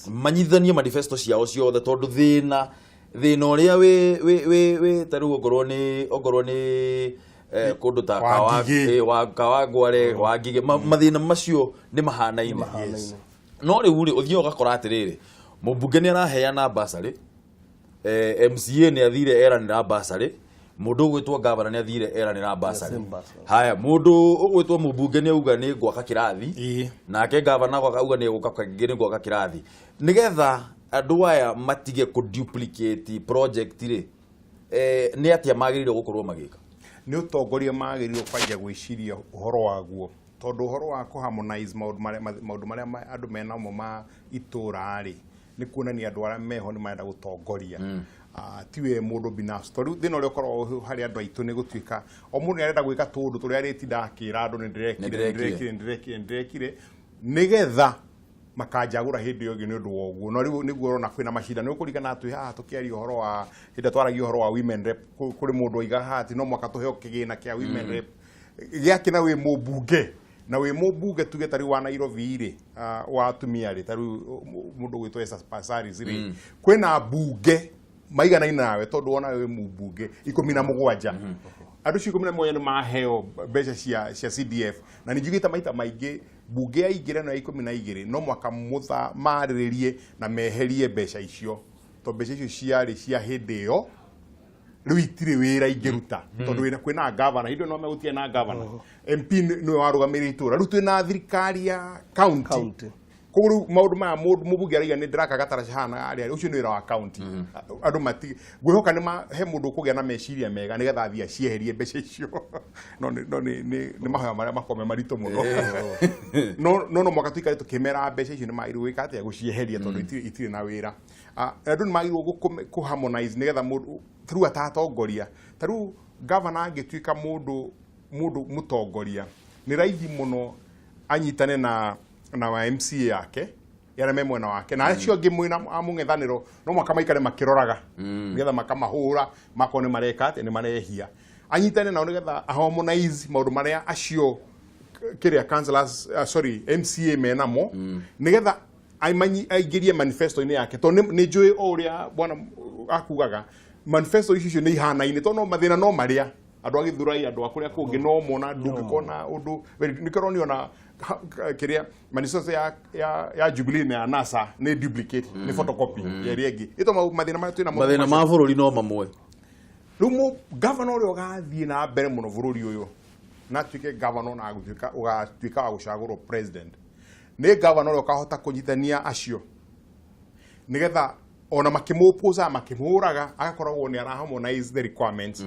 Manyithanie manifesto ciao ciothe tondũ thĩna ũrĩa wĩ ta rĩu ongorwo nĩ kũndũ ta Kawangware, Wangigĩ, mathĩna macio nĩ mahanaine. No rĩu rĩ ũthiĩ ũgakora atĩrĩrĩ, mũmbunge nĩ araheana bursary, MCA nĩ athire eranĩra bursary, mũndũ ũgwĩtwo gavana nĩ athire eranĩra bursary. Haya, mũndũ ũgwĩtwo mũmbunge nĩ auga nĩ gwaka kĩrathi, nake gavana auga nĩ gũka nĩ gwaka kĩrathi. Nĩgetha andũ aya matige kũ duplicate project rĩ, nĩ atĩa magĩrĩirwo gũkorwo magĩka? Nĩ ũtongoria magĩrĩirwo kwanja gwĩciria ũhoro waguo, tondũ ũhoro wa kũ harmonize maũndũ marĩa andũ menamo ma itũra rĩ, nĩ kuonania andũ arĩa meho nĩ marenda gũtongoria. Ti we mũndũ binafsi, tondũ thĩna ũrĩa ũkoragwo harĩ andũ aitũ nĩ gũtuĩka o mũndũ nĩ arenda gwĩka tũũndũ tũrĩa arĩtinda akĩra andũ nĩ ndĩrekire, nĩ ndĩrekire, nĩ ndĩrekire, nĩgetha makanjagũra hĩndĩ ĩyo ĩngĩ nĩ ũndũ wa ũguo. No rĩu nĩguo ũrona kwĩna macindano. Nĩ ũkũringana twĩ haha tũkĩaria ũhoro wa hĩndĩ ĩrĩa twaragia ũhoro wa women rep, kũrĩ mũndũ oiga haha atĩ no mũhaka tũheo kĩgĩna kĩa women rep gĩake na wĩ mũmbunge, na wĩ mũmbunge tuge ta rĩu wa Nairobi rĩ, wa atumia rĩ, ta rĩu mũndũ ũgwĩtwo Esther Passaris rĩ, kwĩna mbunge maiganaine nawe tondũ wona wĩ mũmbunge 17. Andũ acio 17 nĩ maheo mbeca cia CDF, na nĩ njugĩte maita maingĩ mbunge ya ingĩra ĩno ya 12 no mwaka marĩrĩrie na meherie mbeca icio, tondũ mbeca icio ciarĩ cia hĩndĩ ĩyo, rĩu itirĩ wĩra ingĩruta tondũ wĩna kwĩna gavana, hĩndĩ ĩyo no megũtigana na gavana, MP nĩwe warũgamĩrĩire itũra, rĩu twĩna thirikari ya county. Koguo rĩu maũndũ maya mũndũ mũbunge arauga nĩ ndĩraka gataraca haha na harĩa, ũcio nĩ wĩra wa county. Andũ mati ngwĩhoka nĩ he mũndũ ũkũgĩa na meciria mega nĩgetha athiĩ acieherie mbeca icio. No nĩ mahoya marĩa makoragwo me maritũ mũno. No no mũhaka tũikare tũkĩmera mbeca icio nĩ magĩrĩirwo gwĩka atĩa, gũcieheria, tondũ itirĩ na wĩra. Andũ nĩ magĩrĩirwo kũ harmonize nĩgetha mũndũ tarĩu atatongoria, tarĩu gavana angĩtuĩka mũndũ mũtongoria, nĩ raithi mũno anyitane na wa MCA yake arĩa me mwena wake na acio angĩ mwena a mũng'ethanĩro, no mũhaka maikare makĩroraga nĩgetha makamahũra makorwo nĩ mareka atĩ nĩ marehia. Anyitane nao nĩgetha harmonize maũndũ marĩa acio kĩrĩa councillors, sorry, MCA menamo, nĩgetha aingĩrie manifesto-inĩ yake, tondũ nĩ njũĩ o ũrĩa bwana akugaga, manifesto icio nĩ ihanaine, tondũ no mathĩna no marĩa andũ a Gĩthurai, andũ a kũrĩa kũngĩ no mona ndũngĩkona ũndũ nĩkĩo nĩona kĩrĩa manifesto ya Jubilee na ya NASA nĩ duplicate, nĩ photocopy ya ĩrĩa ĩngĩ, ĩto mathĩna marĩa twĩnamo. Mathĩna ma bũrũri no mamwe. Rĩu gavana ũrĩa ũgathiĩ na mbere mũno bũrũri ũyũ na atuĩke gavana na gũtuĩka ũgatuĩka wa gũcagũrwo president nĩ gavana ũrĩa ũkahota kũnyitania acio, nĩgetha ona makĩmũpũcaga makĩmũraga agakoragwo nĩ ara harmonize the requirements.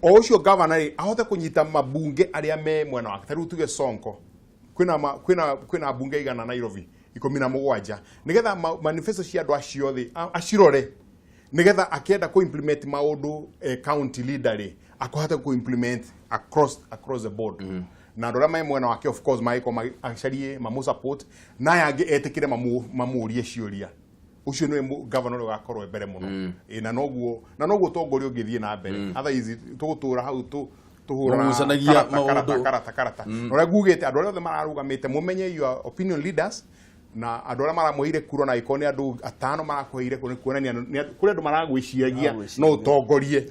O ũcio gavana rĩ, ahote kũnyita mabunge arĩa me mwena wake. Ta rĩu tuge Sonko, kwĩna mbunge igana Nairobi 17, nĩgetha manifesto cia andũ acio othe acirore, nĩgetha akĩenda kũ implement maũndũ, county leader rĩ, akũhota kũ implement across the board. Na andũ arĩa me mwena wake, of course, magĩkorwo acarie mamũ support, na aya angĩ etĩkĩre mamũrie ciũria. Ũcio nĩwe governor ũrĩa ũgakorwo e mbere mũno. Ĩ, na noguo ũtongoria ũngĩthiĩ na mbere. Otherwise tũgũtũra hau tũhũraga Mũgucanagia karata, karata, maũndũ. Karata karata. Na ũrĩa ngugĩte, andũ arĩa othe mararũgamĩte, mũmenye your opinion leaders na andũ arĩa maramũheire kura, na angĩkorwo nĩ andũ atano marakũheire kura, nĩ kuonania kũrĩ andũ maragwĩciragia no ũtongorie.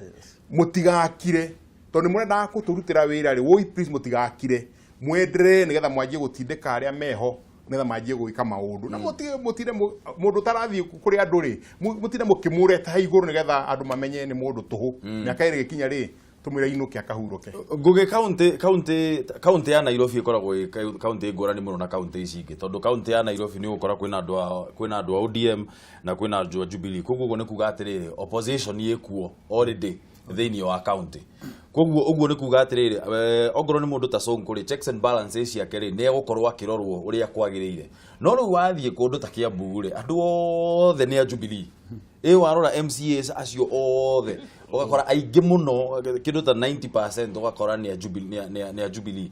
Mũtigakire, tondũ nĩ mũrendaga kũtũrutĩra wĩra rĩ, woi, please, mũtigakire, mwenderee nĩgetha mwanjie gũtindĩka arĩa meho, nĩgetha manjie gwĩka maũndũ na mũtire mũndũ ũtarathiĩ kũrĩ andũ rĩ, mũtinde mũkĩmũreta ha igũrũ nĩgetha andũ mamenye nĩ mũndũ tũhũ. Mĩaka ĩrĩ gĩkinya rĩ, tũmwĩre inũke akahurũke. Ngũgĩ, kaunti ya Nairobi ĩkoragwo ĩ kaunti ngũrani mũno na kaunti ici ingĩ, tondũ kaunti ya Nairobi nĩ ũgũkora kwĩna andũ a ODM na kwĩna andũ a Jubilee. Koguo ũguo nĩ kuga atĩrĩrĩ, opposition ĩkuo already thĩinĩ wa kaunti. Koguo ũguo nĩ kuga atĩrĩrĩ, ongorwo nĩ mũndũ ta Sonko rĩ, checks and balances ciake rĩ, nĩ egũkorwo akĩrorwo ũrĩa kwagĩrĩire. No rĩu wathiĩ kũndũ ta Kiambu rĩ, andũ othe nĩ a Jubilee. Ĩ warora MCAs acio othe, ũgakora aingĩ mũno, kĩndũ ta 90%, ũgakora nĩ a Jubilee, nĩ a Jubilee.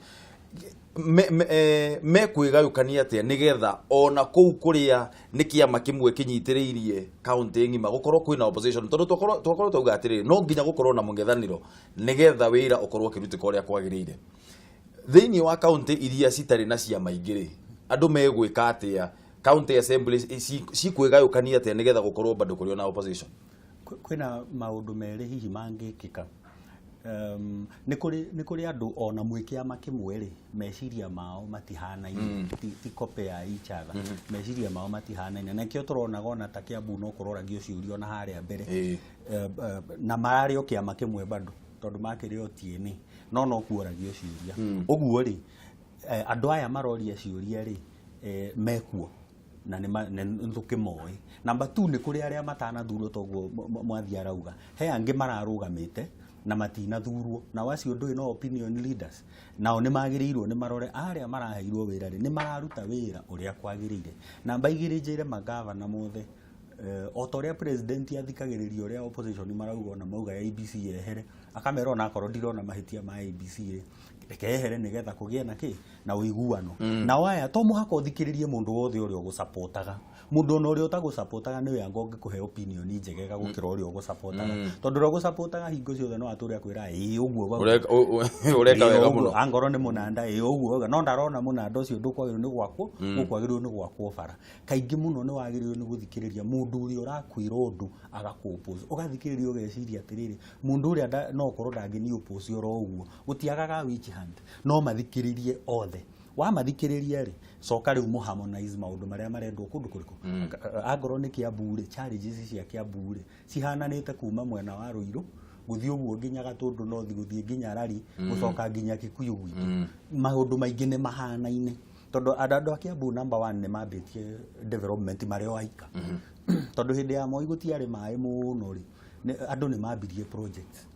Mekwĩgayũkania atĩa nĩgetha ona kũu kũrĩa nĩ kĩama kĩmwe kĩnyitĩrĩirie kaunti ng'ima gũkorwo kwĩna opposition? Tondũ twakorwo twauga atĩrĩrĩ, no nginya gũkorwo na mũng'ethanĩro nĩgetha wĩra ũkorwo ũkĩrutĩka ũrĩa kwagĩrĩire. Thĩinĩ wa kaunti iria citarĩ na ciama ingĩ rĩ, andũ megwĩka atĩa? County assemblies cikwĩgayũkania atĩa nĩgetha gũkorwo bado kũrĩ ona opposition? Kwĩna maũndũ merĩ hihi mangĩkĩka. Nĩ kũrĩ andũ ona mwĩ kĩama kĩmwe rĩ, meciria mao matihanaine, ti copy ya each other. Meciria mao matihanaine, na nĩkĩo tũronaga ona ta Kiambu no kũroragio ciũria ona harĩa mbere. Na mararĩ o kĩama kĩmwe bado, tondũ makĩrĩ o TNA, no kuoragio ciũria. Ũguo rĩ, andũ aya maroria ciũria rĩ, mekuo na nĩ tũkĩmoĩ. Number two, nĩ kũrĩ arĩa matanathurwo, toguo mwathi arauga he angĩ mararũgamĩte na matinathurwo, nao acio ndũĩ no opinion leaders, nao nĩ magĩrĩirwo nĩ marore arĩa maraheirwo wĩra rĩ, nĩ mararuta wĩra ũrĩa kwagĩrĩire. Namba igĩrĩ, njĩre magavana mothe, o ta ũrĩa president athikagĩrĩria ũrĩa opposition marauga, ona mauga IEBC yehere, akamera ona akorwo ndirona mahĩtia ma IEBC rĩ, reke yehere nĩgetha kũgĩe na kĩ na ũiguano. Nao aya, to mũhaka ũthikĩrĩrie mũndũ wothe ũrĩa ũgũcapotaga. Mũndũ ona ũrĩa ũtagũcapotaga nĩwe anga ũngĩkũhe opinion njegega gũkĩra ũrĩa ũgũcapotaga, tondũ ũrĩa ũgũcapotaga hingo ciothe no atũre akwĩra ĩĩ ũguo wauga. Ũreka Ĩĩ, wega ũguo. mũno. Angorwo nĩ mũnanda, ĩĩ ũguo wauga, no ndarona mũnanda ũcio ndũkwagĩrĩirwo nĩ gwakwo, gũkwagĩrĩirwo nĩ gwakwo bara. Kaingĩ mũno nĩ wagĩrĩirwo nĩ gũthikĩrĩria mũndũ ũrĩa ũrakwĩra ũndũ agakũ-oppose, ũgathikĩrĩria ũgeciria atĩrĩrĩ, mũndũ ũrĩa no ũkorwo ndangĩni oppose oro ũguo, gũtiagaga witch hunt. No mathikĩrĩrie othe. Wamathikĩrĩria rĩ, coka rĩu mũharmonize maũndũ marĩa marendwo kũndũ kũrĩkũ. Angorwo nĩ Kiambu rĩ, challenges cia Kiambu rĩ, cihananĩte kuma mwena wa Ruiru gũthiĩ ũguo nginya Gatũndũ North, gũthiĩ nginya Rari, gũcoka nginya Kikuyu gwitũ. Maũndũ maingĩ nĩ mahanaine. Tondũ andũ a Kiambu number one nĩ mambĩtie development marĩ o aika. Tondũ hĩndĩ ya Moi gũtiarĩ maĩ mũno rĩ, andũ nĩ mambirie projects.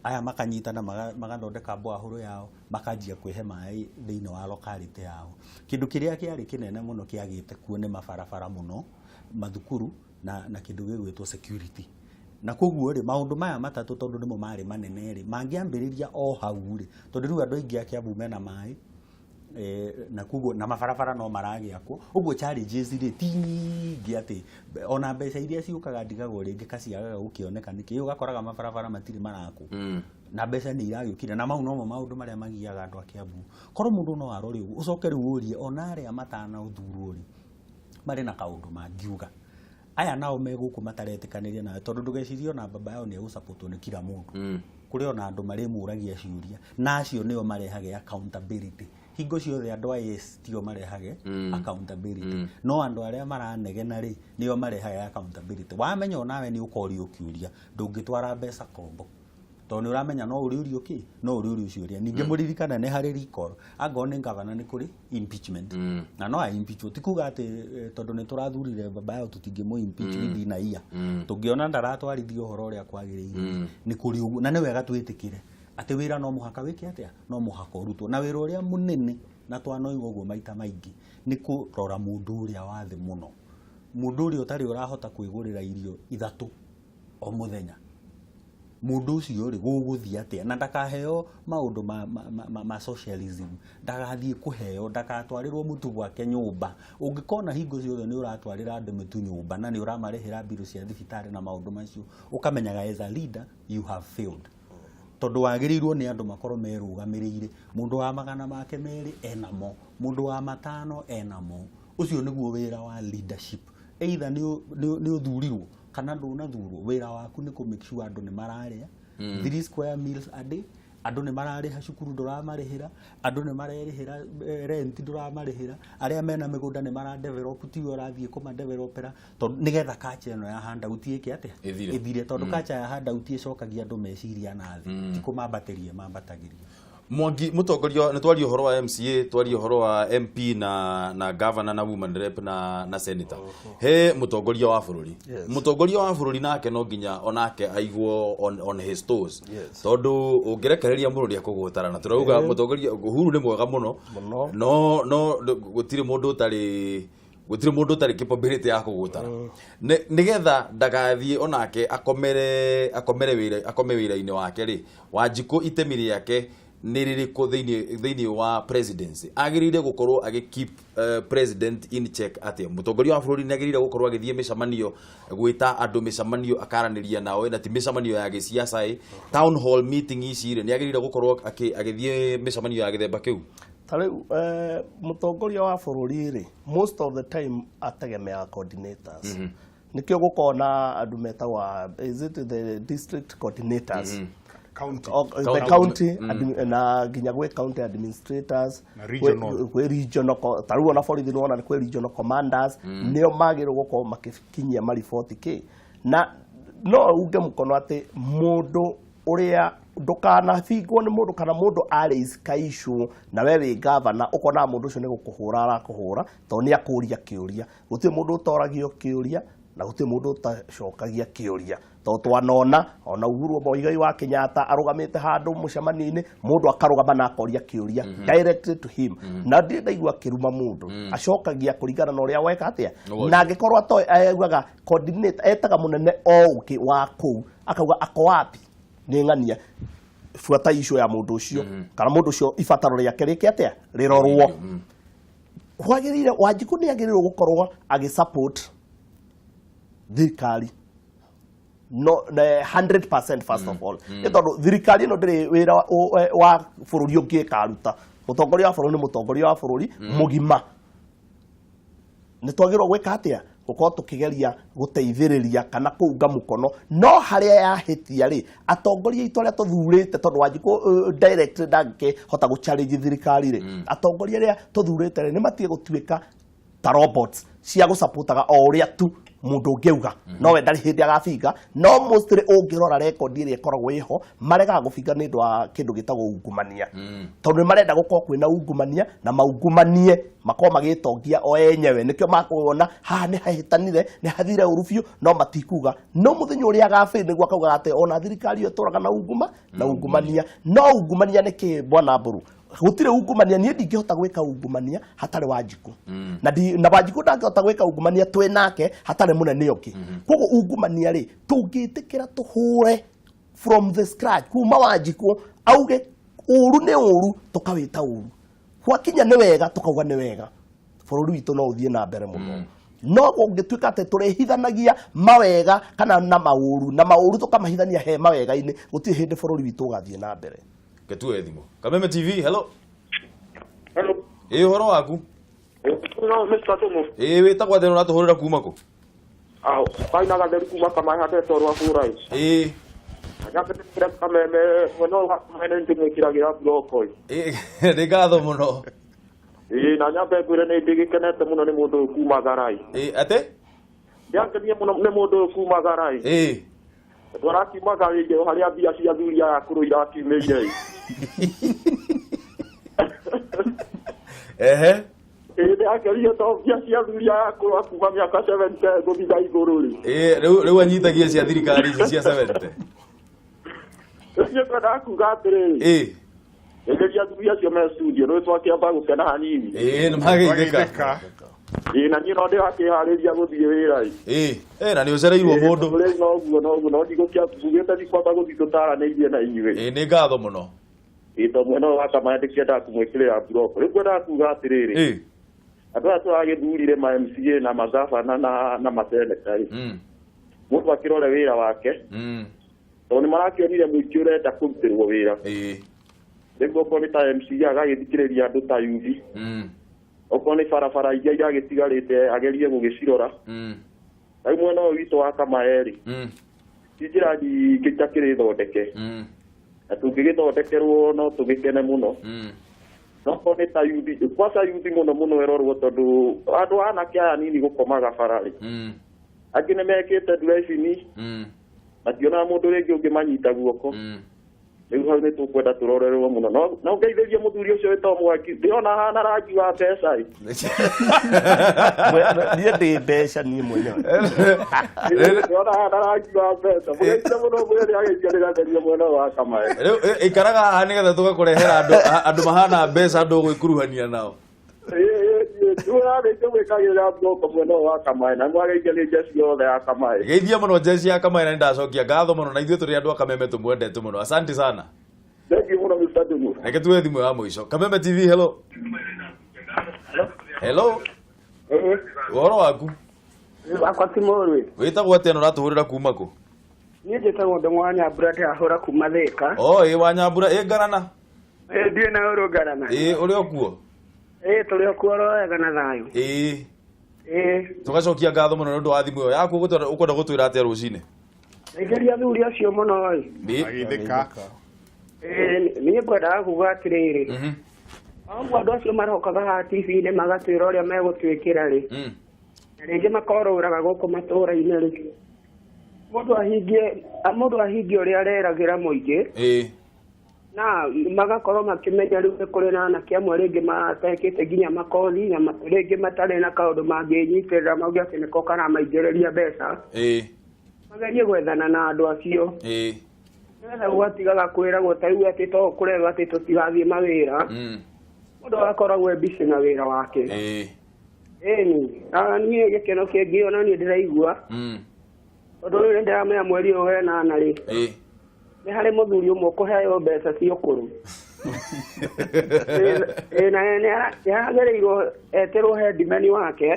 Aya makanyitana magathondeka borehole yao, makanjia kwĩhe maĩ thĩinĩ wa locality yao. Kĩndũ kĩrĩa kĩarĩ kĩnene mũno kĩagĩte kuo nĩ mabarabara mũno, mathukuru na kĩndũ gĩgwĩtwo security. Na koguo rĩ, maũndũ maya matatũ tondũ nĩmo marĩ manene rĩ, mangĩambĩrĩria o hau rĩ, tondũ rĩu andũ aingĩ a Kiambu mena maĩ, na koguo na mabarabara no maragĩakwo, ũguo challenges rĩ ti nyingĩ atĩ ona mbeca iria ciũkaga ndigagwo rĩngĩ kaciagaga gũkĩoneka nĩkĩ, ũgakoraga mabarabara matirĩ marakwo na mbeca nĩ iragĩũkire, na mau nomo maũndũ marĩa magiaga andũ a Kiambu. Korwo mũndũ no arore ũguo, ũcoke rĩu ũrie ona arĩa matanathurwo rĩ, marĩ na kaũndũ mangiuga. Aya nao me gũkũ mataretĩkanĩria nawe, tondũ ndũgecirie ona baba yao nĩ egũsupportwo nĩ kila mũndũ. Kũrĩ ona andũ marĩmũragia ciũria, na acio nĩo marehage accountability. Hingo ciothe andũ a yes tio marehage accountability, no andũ arĩa maranegena rĩ nĩo marehage accountability. Wamenya onawe nĩ ũkorio kĩũria, ndũngĩtwara mbeca kombo, tondũ nĩ ũramenya no ũrĩũrio kĩ, no ũrĩũrio ciũria. Ningĩ mũririkane nĩ harĩ recall, angorwo nĩ gavana nĩ kũrĩ impeachment, na no a-impeachwo. Ti kuga atĩ tondũ nĩ tũrathurire baba yao tũtingĩmũ impeach within a year, tũngĩona ndaratwarithia ũhoro ũrĩa kwagĩrĩire. Nĩ kũrĩ ũguo, na nĩ wega twĩtĩkĩre atĩ wĩra no mũhaka wĩke atĩa, no mũhaka ũrutwo, na wĩra ũrĩa mũnene, na twanoiga ũguo maita maingĩ, nĩ kũrora mũndũ ũrĩa wa thĩ mũno, mũndũ ũrĩa ũtarĩ ũrahota kwĩgũrĩra irio ithatũ o mũthenya. Mũndũ ũcio rĩ, gũgũthiĩ atĩa? Na ndakaheo maũndũ ma socialism, ndagathiĩ kũheo, ndagatwarĩrwo mũtu gwake nyũmba. Ũngĩkona hingo ciothe nĩ ũratwarĩra andũ mĩtu nyũmba na nĩ ũramarĩhĩra mbirũ cia thibitarĩ na maũndũ macio, ũkamenyaga as a leader you have failed, tondũ wagĩrĩirwo nĩ andũ makorwo merũgamĩrĩire. Mũndũ wa 200 enamo, mũndũ wa 5 enamo. Ũcio nĩguo wĩra wa leadership. Either nĩ ũthurirwo kana ndũnathurwo, wĩra waku nĩ kũ make sure andũ nĩ mararĩa three square meals a day, andũ nĩ mararĩha cukuru ndũramarĩhĩra, andũ nĩ marerĩhĩra rent ndũramarĩhĩra, arĩa mena mĩgũnda nĩ mara develop, tiwe ũrathiĩ kũma developera, tondũ nĩgetha culture ĩno ya handout ĩke atĩa? Ĩthire. Ĩthire, tondũ culture ya handout ĩcokagia andũ meciria na thĩ, ti kũmambatĩria mambatagĩria. Mwangi, mũtongoria, nĩ twaria ũhoro wa MCA, twaria ũhoro wa MP na governor na woman rep na senator. He mũtongoria wa bũrũri. Mũtongoria wa bũrũri nake no nginya onake aigwo on his toes. Tondũ ũngĩrekereria mũndũ nĩekũgũtara, na tũrauga mũtongoria Uhuru nĩ mwega mũno. Mũno. No gũtirĩ mũndũ ũtarĩ capability ya kũgũtara. Nĩgetha ndagathiĩ onake akomere wĩra, akome wĩra-inĩ wake rĩ, Wanjikũ itemi rĩake nĩ rĩrĩkũ thĩinĩ wa presidency? Agĩrĩire gũkorwo agĩ keep president in check atĩa? Mũtongoria wa bũrũri nĩ agĩrĩire gũkorwo agĩthiĩ mĩcemanio, gwĩta andũ mĩcemanio akaranĩria nao, na ti mĩcemanio ya gĩciaca ĩ, town hall meeting ici rĩ, nĩ agĩrĩire gũkorwo agĩthiĩ mĩcemanio ya gĩthemba kĩu? Ta rĩu mũtongoria wa bũrũri rĩ, most of the time ategemeaga coordinators. Nĩkĩo gũkorwo na andũ metagwo, is it the district coordinators? County. The County. County na nginya gwĩ county administrators. Na regional. Kwĩ regional, ta rĩu ona borithi nĩwona nĩ kwĩ regional commanders, nĩo magĩrĩirwo gũkorwo makĩkinyia mariboti kĩ. Na no uge mũkono atĩ mũndũ ũrĩa ndũkanabingwo nĩ mũndũ, kana mũndũ arĩ ka issue na we wĩ gavana, ũkona mũndũ ũcio nĩ gũkũhũra arakũhũra tondũ nĩ akũria kĩũria. Gũtirĩ mũndũ ũtoragio kĩũria na gũtirĩ mũndũ ũtacokagia kĩũria, tondũ twanona ona Uhuru Muigai wa Kenyatta arũgamĩte handũ mũcemanio-inĩ, mũndũ akarũgama na akoria kĩũria directly to him, na ndirĩ ndaigua akĩruma mũndũ. Acokagia kũringana na ũrĩa weka atĩa. Ũguo. Na angĩkorwo atoĩ, augaga coordinator, etaga mũnene o ũngĩ wa kũu, akauga ako wapi, nĩ ng'ania, buata issue ya mũndũ ũcio, kana mũndũ ũcio ibataro rĩake rĩke atĩa, rĩrorwo. Kwagĩrĩire Wanjikũ nĩ agĩrĩirwo gũkorwo agĩ support thirikari no 100% first of all, nĩ tondũ thirikari ĩno ndĩrĩ wĩra wa bũrũri ũngĩ ĩkaruta. Mũtongoria wa bũrũri nĩ mũtongoria wa bũrũri mũgima. Nĩ twagĩrĩirwo gwĩka atĩa? Gũkorwo tũkĩgeria gũteithĩrĩria kana kũunga mũkono, no harĩa yahĩtia rĩ, atongoria aitũ arĩa tũthurĩte, tondũ Wanjikũ direct ndangĩhota gũ challenge thirikari rĩ, atongoria arĩa tũthurĩte rĩ, nĩ matige gũtuĩka Ta robots cia gũcapotaga o ũrĩa tu mũndũ ũngĩuga, nowe ndarĩ hĩndĩ agabinga. No mostly ũngĩrora rekondi ĩrĩa ĩkoragwo ĩho, maregaga gũbinga nĩ ũndũ wa kĩndũ gĩtagwo ungumania, tondũ nĩ marenda gũkorwo kwĩna ungumania na maungumanie makorwo magĩtongia o enyewe. Nĩkĩo makuona haha nĩ hahĩtanire, nĩ hathire ũru biũ, no matikuga. No mũthenya ũrĩa agabĩ nĩguo akaugaga atĩ ona thirikari ĩyo ĩtũraga na unguma na ungumania. No ungumania nĩ kĩ, bwana Mbũrũ? Gũtirĩ ungumania. Niĩ ndingĩhota gwĩka ungumania hatarĩ Wanjikũ, na Wanjikũ ndangĩhota gwĩka ungumania twĩ nake hatarĩ mũnene ũngĩ. Koguo ungumania rĩ, tũngĩtĩkĩra tũhũre from the scratch kuma Wanjikũ auge ũru nĩ ũru, tũkawĩta ũru, gwakinya nĩ wega tũkauga nĩ wega, bũrũri witũ no ũthiĩ na mbere mũno. No kũngĩtuĩka atĩ tũrĩhithanagia mawega kana na maũru, na maũru tũkamahithania he mawega-inĩ, gũtirĩ hĩndĩ bũrũri witũ ũgathiĩ na mbere. Ketuoe thimũ. Kameme TV, hello. Hello. Ĩ, ũhoro waku? No, Mr. Tumu. Ĩ, wĩtagwo atĩa na ũratũhũrĩra kuma kũ? Aho, kaina gatheru kuma kamaĩ handetwo rwa bũrai. Nyambĩrĩire Kameme mwena ũyũ wa Kameme nĩ ndĩmwĩkĩragĩra mburoko. Ĩ, nĩ ngatho mũno. Ĩ, na nyambe ngwĩre nĩ ndĩgĩkenete mũno nĩ mũndũ ũyũ kuma Garai. Ĩ, atĩ? Ndĩrakenie mũno nĩ mũndũ ũyũ kuma Garai. Tondũ arakiuma Garai o harĩa mbia cia athuri aya akũrũ irakiumĩire. Ĩ, ndĩrakenire tondũ mbia cia athuri aya akũrũ a kuma mĩaka 70 gũthiĩ na igũrũ rĩ. Ĩ, rĩu anyitagia cia thirikari ici cia 70. Rĩu ngwendaga kuga atĩrĩrĩ. Ĩgeria athuri acio me studio nĩ twakĩamba gũkena hanini. Ĩ, nĩ mageithĩka. Ĩ, na niĩ no ndĩrakĩharĩria gũthiĩ wĩra ĩ. Ĩ, ĩ, na nĩ ũcereirwo mũndũ. Rĩu noguo noguo no ndigũkĩugĩte ndikwamba gũthiĩ tũtaranĩirie na inyuĩ. Ĩ, nĩ ngatho mũno. Ĩ, to mwena ũyũ wa Kamaya ndĩkĩendaga kũmwĩkĩrĩra mburoko. Rĩu ngwendaga kuga atĩrĩrĩ. Andũ aya tũragĩthurire ma MCA na magabana na maseneta rĩ. Mũndũ akĩrore wĩra wake. Tondũ nĩ marakĩonire mũingĩ ũrenda kũrutĩrwo wĩra. Rĩu okorwo nĩ ta MCA agagĩthikĩrĩria andũ ta yuthi. Okorwo nĩ barabara iria iragĩtigarĩte agerie gũgĩcirora. Rĩu mwena ũyũ witũ wa Kamae rĩ, ti njĩra nyingĩ itakĩrĩ thondeke. Na tũngĩgĩthondekerwo no tũgĩkene mũno. No okorwo nĩ ta yuthi, kwanza yuthi mũno mũno ĩrorwo tondũ andũ a anake aya nini gũkomaga bara rĩ. Angĩ nĩ mekĩte driving mationaga mũndũ rĩngĩ ũngĩmanyita guoko. Rĩu hau nĩ tũkwenda tũrorerwo mũno. No ngeithĩrie mũthuri ũcio wĩtagwo Mwangi, ndĩrona ahana rangi wa mbeca ĩ. Niĩ ndĩ mbeca niĩ mwenyewe. Ndĩrona ahana rangi wa mbeca. Mũgeithie mũno mwĩre nĩ agĩikia mwena ũyũ wa Kamae. Rĩu ikaraga haha nĩgetha tũgakũrehera andũ mahana mbeca, andũ ũgwĩkuruhania nao. Mwĩkagĩrĩra mburoko mwena ũyũ wa Kamae na mwageithia nĩ njeci yothe ya Kamae. Geithia mũno njeci ya Kamae na nĩndacokia ngatho mũno, na ithuĩ tũrĩ andũ a Kameme tũmwendete mũno. Asante sana. Thank you mũno, Mr. Ndung'u. Reke tuoe thimũ ya mũico. Kameme TV, hello. Hello. Ũhoro waku? Wakwa ti mũru. Wĩtagwo atĩa na ũratũhũrĩra kuma kũ? Niĩ njĩtagwo Ndung'u wa Nyambura, ndĩrahũra kuma Thĩka. O, ĩ, wa Nyambura, ĩ ngarana? Ĩ, ndiĩ na ũru ngarana. Ĩ, ũrĩ o kuo? Ĩ, tũrĩ o kuo oro wega na thayũ. Ĩ. Ĩ. Tũgacokia ngatho mũno nĩ ũndũ wa thimũ ĩyo yaku. Ũkwenda gũtwĩra atĩa rũcinĩ? Ngeria athuri acio mũno ĩ. Agĩthĩka. Ĩ, niĩ ngwendaga kuga atĩrĩrĩ. Ũguo andũ acio marokaga haha TV-inĩ magatwĩra ũrĩa megũtwĩkĩra rĩ. Na rĩngĩ makorũraga gũkũ matũũra-inĩ rĩ. Mũndũ ahingie ũrĩa areragĩra mũingĩ. Na magakorwo makĩmenya rĩu nĩ kũrĩ na anake amwe rĩngĩ matekĩte nginya makothi na rĩngĩ matarĩ na kaũndũ mangĩnyitĩrĩra mauge atĩ nĩko karamaingĩrĩria mbeca. Magerie gwethana na andũ acio. Nĩgetha gwatigaga kwĩragwo ta rĩu atĩ to kũrerwo atĩ tũtigathiĩ mawĩra. Mũndũ agakoragwo e busy na wĩra wake. Ĩni, na niĩ gĩkeno kĩngĩ ona niĩ ndĩraigua tondũ rĩu nĩ ndĩramenya mweri ũyũ wenana rĩ, nĩ harĩ mũthuri ũmwe ũkũheo mbeca cia ũkũrũ. Ĩ, na nĩ aragĩrĩirwo etĩrwo headman wake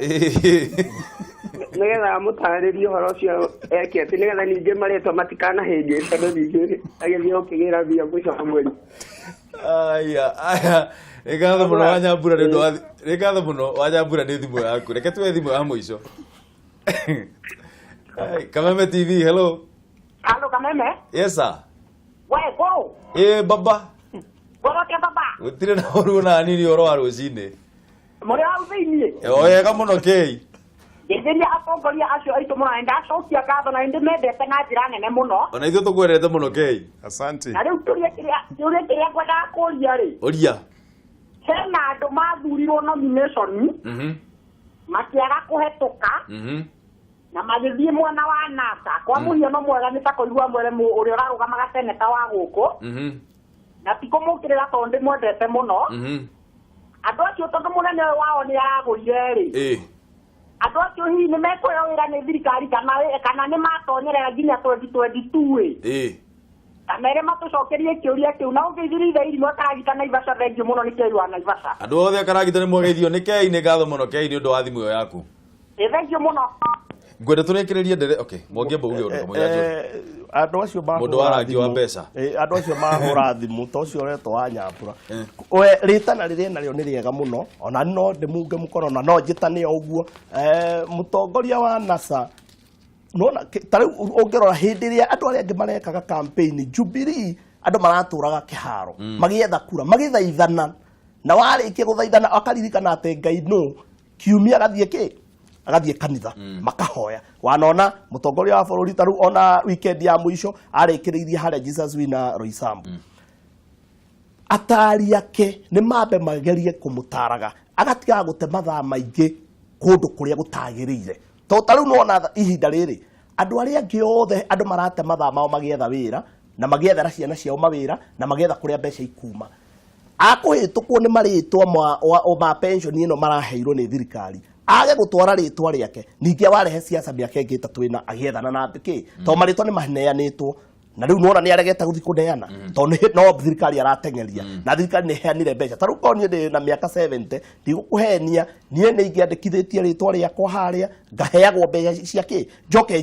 nĩgetha amũtarĩrie ũhoro ũcio eke atĩ nĩgetha ningĩ marĩtwa matikanahĩngĩcane, ningĩ agĩthiĩ gũkĩgĩra mbia mũico wa mweri. Aya, aya, nĩ ngatho mũno wa Nyambura nĩ ũndũ wa nĩ ngatho mũno wa Nyambura nĩ thimũ yaku. Reke tuoe thimũ ya mũico. Ai, Kameme TV, hello. Halo, Kameme. Yes sir. We ngũrũ. Ĩ baba. Ngũrũ ke baba. Gũtirĩ na ũru ona hanini ũhoro wa rũcinĩ. Mũrĩ hau thĩiniĩ? O wega mũno Kei. Ngeithĩria atongoria acio aitũ mũno na ndacokia ngatho na nĩndĩmendete na njĩra nene mũno. Ona ithuĩ tũkwendete mũno Kei. Asante. Na rĩu kĩũria kĩrĩa ngwendaga kũria rĩ. Ũria. Hena andũ mathurirwo nomination. Makĩaga kũhetũka. Na magĩthiĩ mwena wa NASA. Kwa mũhiano mwega nĩ ta kũigua mwere ũrĩa ũrarũgamaga seneta wa gũkũ. Na ti kũmũkĩrĩra tondũ ndĩmwendete mũno. Andũ acio tondũ mũnene ũyũ wao nĩ aragũrire rĩ. Andũ acio hihi nĩ mekũheo wĩra nĩ thirikari kana nĩ matonyerera nginya 2022 ĩ. Kana erĩ matũcokerie kĩũria kĩu na ũngĩithĩrĩire irimũ Karagita Naivasha thengiũ mũno nĩ Kei wa Naivasha. Andũ othe a Karagita nĩ mwageithio nĩ Kei, nĩ ngatho mũno Kei nĩ ũndũ wa thimũ ĩyo yaku. Ĩ thengiũ mũno. Ngwenda tũrĩkĩrĩrie ndere okay Mwangi amba uge ũndũ kamũira njũre. Andũ acio Mũndũ wa rangi wa mbeca. Andũ acio mahũra thimũ ta ũcio ũretwo wa Nyambura. We rĩtana rĩrĩa narĩo nĩ rĩega mũno ona no ndĩmunge mũkono na no njĩtane o ũguo. Mũtongoria wa NASA nona ta rĩu ũngĩrora hĩndĩ ĩrĩa andũ arĩa angĩ marekaga campaign Jubilee andũ maratũraga kĩharo magĩetha kura magĩthaithana na warĩkia gũthaithana akaririkana atĩ Ngai nũ kiumia agathiĩ kĩ agathiĩ kanitha makahoya wanona mũtongoria wa bũrũri ta rĩu ona weekend ya mũico arĩkĩrĩirie harĩa Jesus Winner Roysambu. Atari ake nĩ mambe magerie kũmũtaraga agatigaga gũte mathaa maingĩ kũndũ kũrĩa gũtagĩrĩire tondũ ta rĩu nĩwona ihinda rĩrĩ andũ arĩa angĩ othe andũ marate mathaa mao magĩetha wĩra na magĩethera ciana ciao mawĩra na magĩetha kũrĩa mbeca ikuma akũhĩtũkwo nĩ marĩtwa ma pension ĩno maraheirwo nĩ thirikari age gũtwara rĩtwa rĩake ningĩ warehe siasa mĩaka ĩngĩ ĩtatũ ĩna agĩethana na kĩ tondũ marĩtwa nĩ maneanĩtwo na rĩu nĩwona nĩ aregete gũthiĩ kũneana tondũ no thirikari arateng'eria na thirikari nĩ ĩheanire mbeca ta rĩu korwo niĩ ndĩ na mĩaka 70 ndigũkũhenia niĩ nĩ ingĩandĩkithĩtie rĩtwa rĩakwa harĩa ngaheagwo mbeca cia kĩ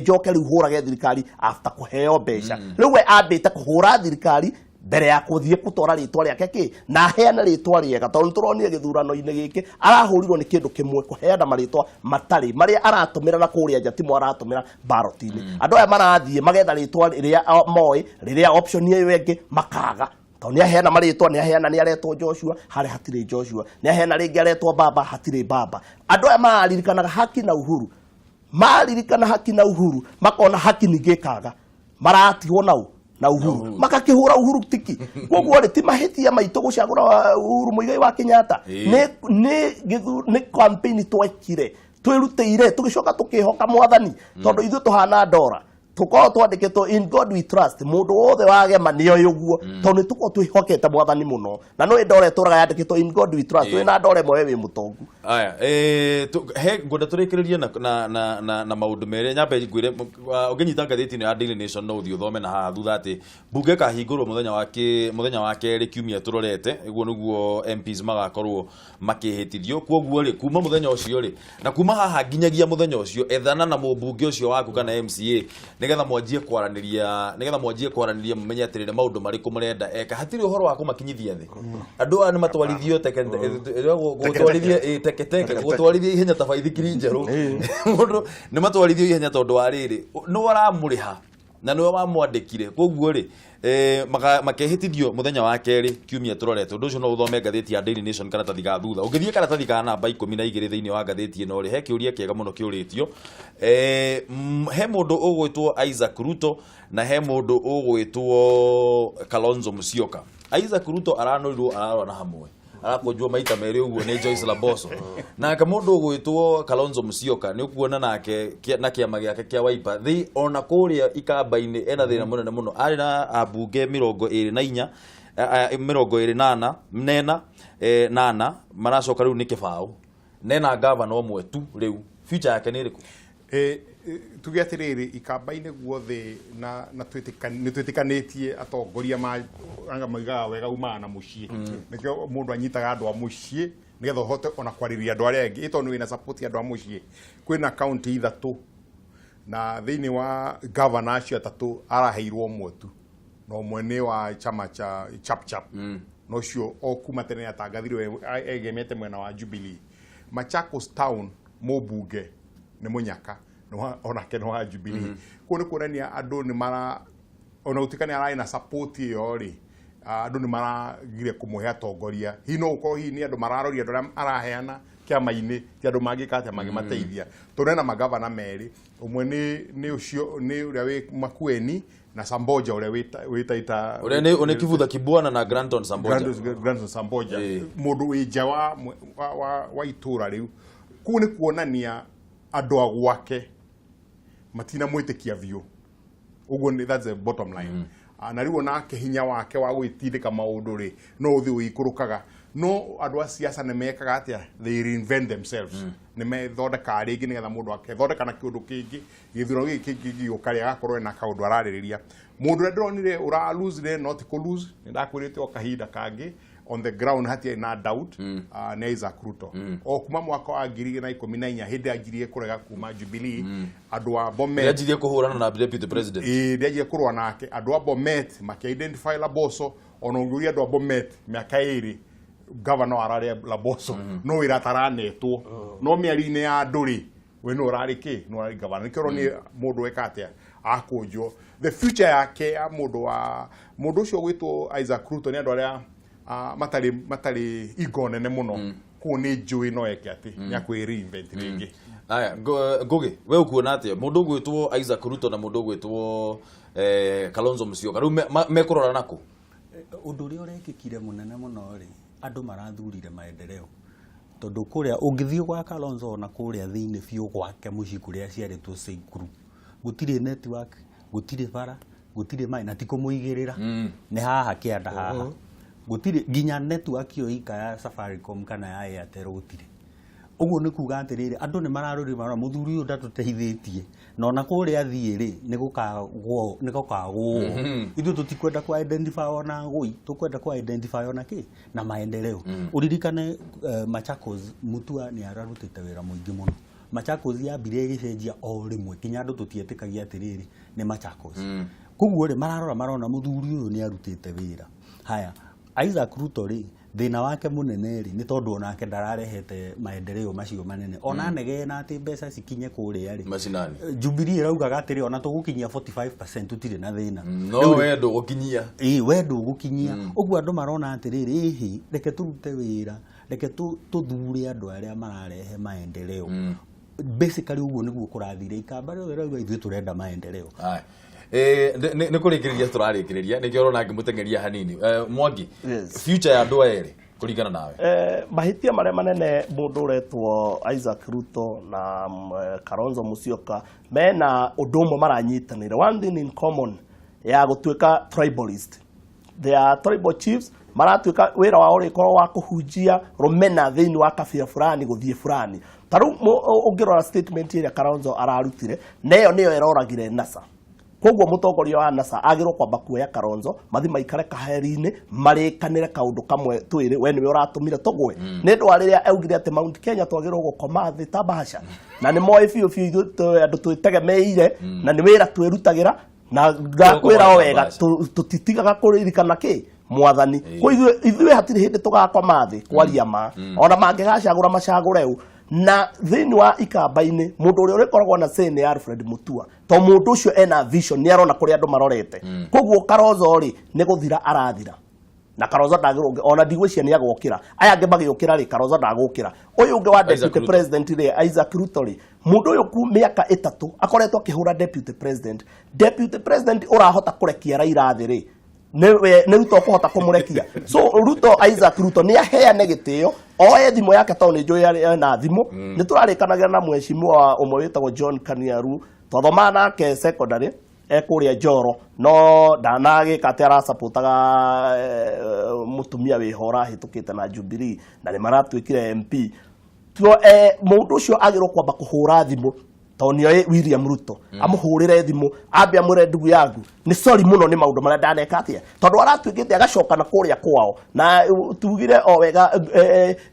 njoke rĩu hũrage thirikari after kũheo mbeca rĩu we ambĩte kũhũra thirikari mbere ya kũthiĩ gũtwara rĩtwa rĩake kĩ na aheane rĩtwa rĩega tondũ nĩtũronire gĩthurano-inĩ gĩkĩ arahũrirwo nĩ kĩndũ kĩmwe kũheana marĩtwa matarĩ marĩa aratũmĩra na kũrĩa nja timo aratũmĩra ballot-inĩ. Andũ aya marathiĩ magetha rĩtwa rĩrĩa moĩ rĩrĩa option ĩyo ĩngĩ makaga tondũ nĩaheana marĩtwa nĩaheana nĩaretwo Joshua harĩa hatirĩ Joshua nĩaheana rĩngĩ aretwo Baba hatirĩ Baba. Andũ aya mararirikanaga haki na uhuru maririkana haki na uhuru makona haki ningĩ ĩkaga maratigwo nau na uhuru makakĩhũra uhuru tiki koguo rĩ ti mahĩtia maitũ gũcagũra Uhuru Muigai wa Kenyatta nĩ campaign twekire twĩrutĩire tũgĩcoka tũkĩhoka mwathani tondũ ithuĩ tũhana ndora tũkorwo twandĩkĩtwo in God we trust mũndũ wothe wagema nĩoĩ ũguo tondũ nĩ tũkorwo twĩhokete mwathani mũno na nĩ ndora ĩtũraga yandĩkĩtwo in God we trust wĩna ndora ĩmwe we wĩ mũtongu. Aya he ngwenda tũrĩkĩrĩrie na maũndũ merĩ nyambe ngwĩre ũngĩnyita ngathĩti ĩno ya Daily Nation no ũthiĩ ũthome na haha thutha atĩ mbunge ĩkahingũrwo mũthenya wa kerĩ kiumia tũrorete ũguo nĩguo MPs magakorwo makĩhĩtithio koguo rĩ kuma mũthenya ũcio rĩ na kuma haha nginyagia mũthenya ũcio ethana na mũmbunge ũcio waku kana MCA nĩgetha mwanjie kwaranĩria mũmenye atĩrĩrĩ maũndũ marĩkũ mũrenda eka hatirĩ ũhoro wa kũmakinyithia thĩ andũ aya nĩ matwarithio teke teke gũtwarithia ihenya ta baithikiri njerũ mũndũ nĩ matwarithio ihenya tondũ wa rĩrĩ nĩ aramũrĩha na nĩwe wamwandĩkire koguo rĩ makehĩtithio mũthenya wa kerĩ kiumia tũrorete ũndũ ũcio no ũthome ngathĩti ya Daily Nation karatathi ga thutha ũngĩthiĩ karatathi ka namba 12 thĩinĩ wa ngathĩti ĩno rĩ he kĩũria kĩega mũno kĩũrĩtio he mũndũ ũgwĩtwo Isaac Ruto na he mũndũ ũgwĩtwo Kalonzo Musyoka. Isaac Ruto aranũrirwo ararora na hamwe arakũnjwo maita merĩ ũguo nĩ Joyce Laboso nake mũndũ ũgwĩtwo Kalonzo Musyoka nĩ ũkuona nake na kĩama gĩake kĩa Wiper thĩ ona kũrĩa ikamba-inĩ ena thĩna mũnene mũno arĩ na ambunge 24 24 nana maracoka rĩu nĩ kĩbaũ nena gavana ũmwe tu rĩu future yake nĩ ĩrĩkũ? Tuge atĩrĩrĩ ikamba-inĩ guothe na nĩ twĩtĩkanĩtie atongoria anga moigaga wega umaga na mũciĩ nĩkĩo mũndũ anyitaga andũ a mũciĩ nĩgetha ũhote ona kwarĩria andũ arĩa angĩ tondũ wĩna support ya andũ a mũciĩ kwĩna county ithatũ na thĩinĩ wa governor acio atatũ araheirwo ũmwe tu na ũmwe nĩ wa chama cha Chap Chap na ũcio o kuma tene atangathirwo egemete mwena wa Jubilee. Machakos town mũmbunge nĩ Mũnyaka onake nĩ wa Jubilee kũu nĩ kuonania andũ nĩ mara ona gũtuĩka nĩ ararĩ na support ĩyo rĩ andũ nĩ maragire kũmũhe atongoria hihi no gũkorwo hihi nĩ andũ mararoria andũ arĩa araheana Kĩama-inĩ ti andũ mangĩka atĩa mangĩmateithia, tondũ ena magavana merĩ, ũmwe nĩ ũcio nĩ ũrĩa wĩ Makueni na Samboja ũrĩa wĩ Taita. Ũrĩa nĩ Kivutha Kibwana na Granton Samboja. Granton Samboja, mũndũ wĩ nja wa itũra rĩu. Kũu nĩ kuonania andũ a gwake matinamwĩtĩkia biũ. Ũguo nĩ, that's the bottom line. Na rĩu onake hinya wake wa gwĩtindĩka maũndũ rĩ, no ũthiĩ ũikũrũkaga. No andũ a siasa nĩ mekaga atĩa? They reinvent themselves, nĩ methondekaga rĩngĩ nĩgetha mũndũ akethondeka na kĩũndũ kĩngĩ. Gĩthurano gĩkĩ kĩngĩ gĩgĩũka rĩ, agakorwo ena kaũndũ ararĩrĩria. Mũndũ ũrĩa ndĩronire ũra lose not kũ lose, nĩ ndakwĩrĩte o kahinda kangĩ, on the ground hatiarĩ na doubt, nĩ Isaac Ruto. O kuma mwaka wa 2014, hĩndĩ anjirie kũrega kuma Jubilee, andũ a Bomet Nĩanjirie kũhũrana na deputy president. Ĩĩ, ndĩanjie kũrũa nake. Andũ a Bomet makĩ-identify Laboso. Ona ũngĩũria andũ a Bomet, mĩaka 2 gavana ararĩ Laboso, no wĩra ataranetwo, no mĩario-inĩ ya andũ rĩ, we no ũrarĩ kĩ, no ũrarĩ gavana. Nĩkĩo ũronire mũndũ weka atĩa, akũnjwo the future yake ya mũndũ wa mũndũ ũcio gwĩtwo Isaac Ruto. Nĩ andũ arĩa matarĩ igo nene mũno kũu, nĩ njũĩ no eke atĩ nĩ akwĩ reinvent rĩngĩ. Aya, Ngugi, we ũkuona atĩa mũndũ ũgwĩtwo Isaac Ruto na mũndũ ũgwĩtwo Kalonzo Musyoka rĩu mekũrora nakũ? Ũndũ ũrĩa ũrekĩkire mũnene mũno rĩ, andũ marathurire maendeleo, tondũ kũrĩa ũngĩthiĩ gwa Kalonzo, ona kũrĩa thĩinĩ biũ gwake mũciĩ kũrĩa aciarĩtwo Tseikuru, gũtirĩ network, gũtirĩ bara, gũtirĩ maĩ, na ti kũmũigĩrĩra, nĩ haha kĩanda haha gũtirĩ nginya network ĩyo ika ya Safaricom kana ya Airtel gũtirĩ. Ũguo nĩ kuga atĩrĩrĩ, andũ nĩ mararũrire marora mũthuri ũyũ ndatũteithĩtie, na ona kũrĩa athiĩ rĩ, nĩ gũkagwo, nĩ gũkagũo. Ithuĩ tũtikwenda ku identify ona ngũi, tũkwenda ku identify ona kĩ na maendeleo. Ũririkane Machakos, Mutua nĩ ararutĩte wĩra mũingĩ mũno. Machakos yambire ĩgĩcenjia o rĩmwe, nginya andũ tũtietĩkagia atĩrĩrĩ nĩ Machakos. Koguo rĩ, mararora marona mũthuri ũyũ nĩ arutĩte wĩra. Haya, Isaac Ruto rĩ, thĩna wake mũnene rĩ, nĩ tondũ onake ndararehete maendeleo macio manene, ona anegena atĩ mbeca cikinye kũrĩa rĩ macinani. Jubilee ĩraugaga atĩrĩ, ona tũgũkinyia 45% tũtirĩ na thĩna. No we ndũgũkinyia. Ĩĩ, we ndũgũkinyia. Ũguo andũ marona atĩrĩrĩ, ĩhĩ, reke tũrute wĩra, reke tũthure andũ arĩa mararehe maendeleo. Basically ũguo nĩguo kũrathire. Ikamba rĩothe rĩrauga ithuĩ tũrenda maendeleo. Aya. Nĩ kũrĩkĩrĩria tũrarĩkĩrĩria, nĩkĩo ũrona ngĩmũteng'eria hanini. Mwangi, future ya andũ aya erĩ kũringana nawe? Mahĩtia marĩa manene mũndũ ũretwo Isaac Ruto na Kalonzo Musyoka mena ũndũ ũmwe maranyitanĩra, one thing in common, ya gũtuĩka tribalist. They are tribal chiefs. Maratuĩka wĩra wao ũrĩkorwo wa kũhunjia rũmena thĩinĩ wa kabira fulani gũthiĩ fulani. Ta rĩu ũngĩrora statement ĩrĩa Kalonzo ararutire, na ĩyo nĩyo ĩroragire NASA. Koguo mũtongoria wa NASA agĩrĩirwo kwamba kuoya Kalonzo, mathi maikare kaheri-inĩ, marĩkanĩre kaũndũ kamwe twĩrĩ, we nĩwe ũratũmire tũgwe, nĩ ũndũ wa rĩrĩa augire atĩ Mount Kenya twagĩrĩirwo gũkoma thĩ ta bahasha, na nĩ moĩ biũ biũ ithuĩ andũ twĩtegemeire na nĩ wĩra twĩrutagĩra, na ngakwĩra o wega, tũtitigaga kũririkana kĩ mwathani. Kwa ithuĩ hatirĩ hĩndĩ tũgakoma thĩ kwaria ma, ona mangĩgacagũra macagũre ũ. Na thĩinĩ wa ikamba-inĩ, mũndũ ũrĩa ũrĩkoragwo na say nĩ Alfred Mutua, to mũndũ ũcio ena vision, nĩ arona kũrĩa andũ marorete. Koguo Kalonzo rĩ, nĩ gũthira arathira, na Kalonzo ndagĩrwo, ona ndigwĩcia nĩ agokĩra. Aya angĩ magĩũkĩra rĩ, Kalonzo ndagũkĩra. Ũyũ ũngĩ wa Isaac deputy Ruto. president rĩ, Isaac Ruto rĩ, mũndũ ũyũ ku mĩaka 3 akoretwo akĩhũra deputy president. Deputy president ũrahota kũrekia Raila thĩ rĩ, nĩ Ruto ũkũhota kũmũrekia? So Ruto, Isaac Ruto nĩ aheane gĩtĩo, oe thimũ yake, tondũ nĩ njũĩ ena thimũ. Nĩ tũrarĩkanagĩra na mheshimiwa ũmwe wĩtagwo John Kaniaru, twathomaga nake secondary ekũrĩa Njoro, no ndanagĩka atĩ arasupportaga mũtumia wĩho ũrahĩtũkĩte na Jubilee, na nĩ maratuĩkire MP. Tuo mũndũ ũcio agĩrĩirwo kwamba kũhũra thimũ, tondũ nĩoĩ William Ruto, amũhũrĩre thimũ, ambe amwĩre, "Ndugu yangu, nĩ sorry mũno nĩ maũndũ marĩa ndaneka atĩa," tondũ aratuĩkĩte agacoka na kũrĩa kwao, na tugire o wega,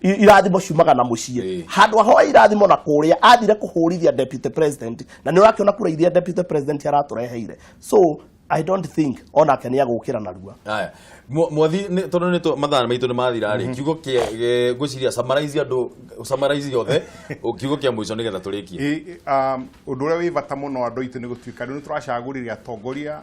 irathimo ciumaga na mũciĩ. Handũ ahoe irathimo na kũrĩa, athire kũhũrithia deputy president, na nĩ ũrakĩona kura iria deputy president aratũreheire. So I don't think onake nĩ agũkĩra narua. Aya, Mwathi, tondũ nĩ mathaa maitũ nĩ mathira rĩ, kiugo kĩa ngwĩciria summarize andũ, summarize yothe, kiugo kĩa mũico nĩgetha tũrĩkie. Ũndũ ũrĩa wĩ bata mũno andũ aitũ nĩ gũtuĩka rĩu nĩ tũracagũrire atongoria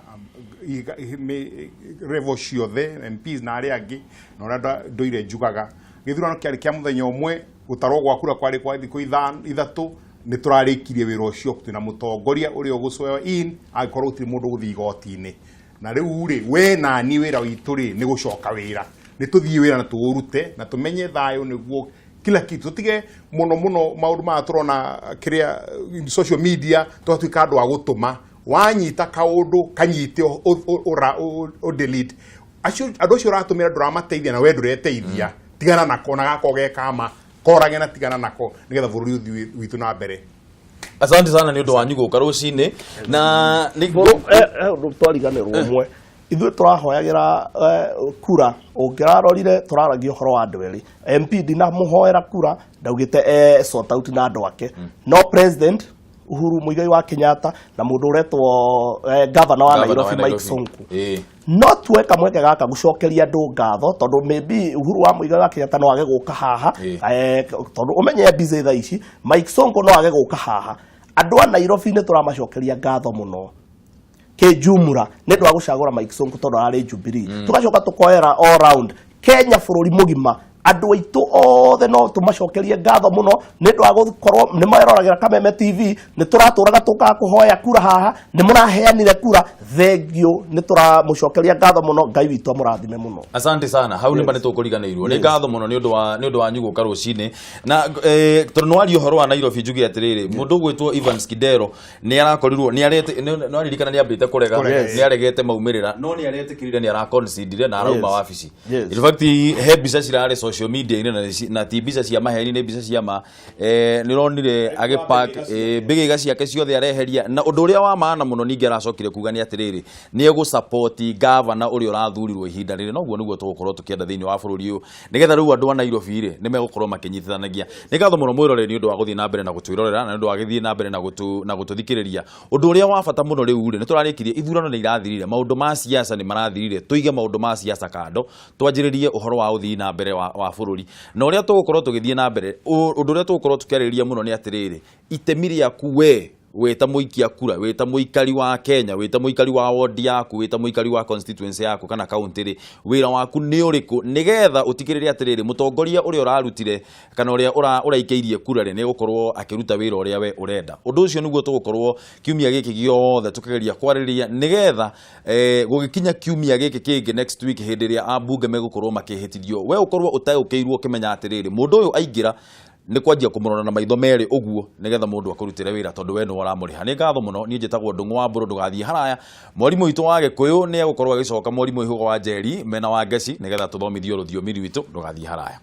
level ciothe, MPs na arĩa angĩ, na ũrĩa ndũire njugaga Gĩthurano kĩarĩ kĩa mũthenya ũmwe, gũtarwo gwa kura kwarĩ kwa thikũ 3. Nĩ tũrarĩkirie wĩra ũcio, twĩna mũtongoria ũrĩa ũgũswear in angĩkorwo gũtirĩ mũndũ ũgũthiĩ igoti-inĩ. Na rĩu rĩ, we nani wĩra witũ rĩ nĩ gũcoka wĩra, nĩ tũthiĩ wĩra na tũũrute na tũmenye thayũ nĩguo kila kitu. Tũtige mũno mũno maũndũ maya tũrona kĩrĩa social media, tũgatuĩka andũ a gũtũma. Wanyita kaũndũ kanyite ũ delete. Acio andũ acio ũratũmĩra ndũramateithia na we ndũreteithia. Tigana nako, na gako ge kama korage na tigana nako, nĩgetha bũrũri ũthiĩ witũ na mbere. Asante sana nĩ ũndũ wanyu gũka rũcinĩ na nĩ Ũndũ twariganĩrwo ũmwe, ithuĩ tũrahoyagĩra kura, ũngĩrarorire tũraragia ũhoro wa andũ erĩ. MP ndinamũhoera kura, ndaugĩte sort out na andũ ake, no President Uhuru Muigai wa Kenyatta na mũndũ ũretwo governor wa Governor wa Nairobi Mike Nairobi. Sonko. Ĩĩ. No tuoe kamweke gaka gucokeria andũ ngatho, tondũ maybe Uhuru wa Muigai wa Kenyatta no age gũka haha, tondũ ũmenye busy thaa ici. Mike Sonko no age gũka haha. Andũ a Nairobi nĩ tũramacokeria ngatho mũno kĩjumura nĩ ũndũ wa gũcagũra Mike Sonko, tondũ ararĩ Jubilee. Tũgacoka tũkoera all round Kenya, bũrũri mũgima, andũ aitũ othe no tũmacokerie ngatho mũno nĩ ũndũ wa gũkorwo nĩ meroragĩra Kameme TV. Nĩ tũratũraga tũkaga kũhoya kura haha, nĩ mũraheanire kura. Thengiũ, nĩ tũramũcokeria ngatho mũno. Ngai witũ amũrathime mũno. Asante sana. Hau nĩma nĩ tũkũriganĩirwo. Nĩ ngatho mũno nĩ ũndũ wanyu gũka rũcinĩ na tondũ nĩ waria ũhoro wa Nairobi, njuge atĩrĩrĩ, mũndũ ũgwĩtwo Evans Kidero nĩ arakorirwo nĩ arete, nĩ waririkana nĩ ambĩte kũrega? Kũrega. Nĩ aregete maumĩrĩra, no nĩ aretĩkĩrire, nĩ araconcedire na arauma wabici. In fact, he mbica cirarĩ social media-inĩ na ti mbica cia maheni, nĩ mbica cia ma. Nĩ ũronire agĩpack mbĩgĩga ciake ciothe areheria. Na ũndũ ũrĩa wa maana mũno ningĩ aracokire kuga nĩ atĩrĩrĩ, nĩ egũsupport gavana ũrĩa ũrathurirwo ihinda rĩrĩ. Noguo nĩguo tũgũkorwo tũkĩenda thĩinĩ wa bũrũri ũyũ, nĩgetha rĩu andũ a Nairobi rĩ nĩ megũkorwo makĩnyitithanagia. Nĩ ngatho mũno mwĩroreri nĩ ũndũ wa gũthiĩ na mbere na gũtwĩrorera na nĩ ũndũ wa gũthiĩ na mbere na gũtũthikĩrĩria. Ũndũ ũrĩa wa bata mũno rĩu rĩ, nĩ tũrarĩkirie ithurano, nĩ irathirire, maũndũ ma siasa nĩ marathirire. Tũige maũndũ ma siasa kando, twanjĩrĩrie ũhoro wa ũthii na mbere wa bũrũri na ũrĩa tũgũkorwo tũgĩthiĩ na mbere. Ũndũ ũrĩa tũgũkorwo tũkĩarĩrĩria mũno nĩ atĩrĩrĩ, itemi rĩaku we wĩta mũikia kura, wĩta mũikari wa Kenya, wĩta mũikari wa ward yaku, wĩta mũikari wa constituency yaku kana county rĩ, wĩra waku nĩ ũrĩkũ, nĩgetha ũtigĩrĩre atĩrĩrĩ, mũtongoria ũrĩa ũrarutire kana ũrĩa ũraikĩirie kura rĩ, nĩ egũkorwo akĩruta wĩra ũrĩa we ũrenda. Ũndũ ũcio nĩguo tũgũkorwo kiumia gĩkĩ gĩothe tũkĩgeria kwarĩrĩria, nĩgetha gũgĩkinya kiumia gĩkĩ kĩngĩ, next week, hĩndĩ ĩrĩa ambunge megũkorwo makĩhĩtithio, we ũkorwo ũtaũkĩirwo ũkĩmenya atĩrĩrĩ, mũndũ ũyũ aingĩra nĩ kwanjia kũmũrora na maitho merĩ ũguo, nĩgetha mũndũ akũrutĩre wĩra, tondũ we nĩwe ũramũrĩha. Nĩ ngatho mũno. Niĩ njĩtagwo Ndũng'ũ wa Mbũrũ. Ndũgathiĩ haraya, mwarimũ witũ wa Gĩkũyũ nĩ egũkorwo agĩcoka, mwarimũ Ihũga wa Njeri mena wa Ngeci, nĩgetha tũthomithio rũthiomi rwitũ. Ndũgathiĩ haraya.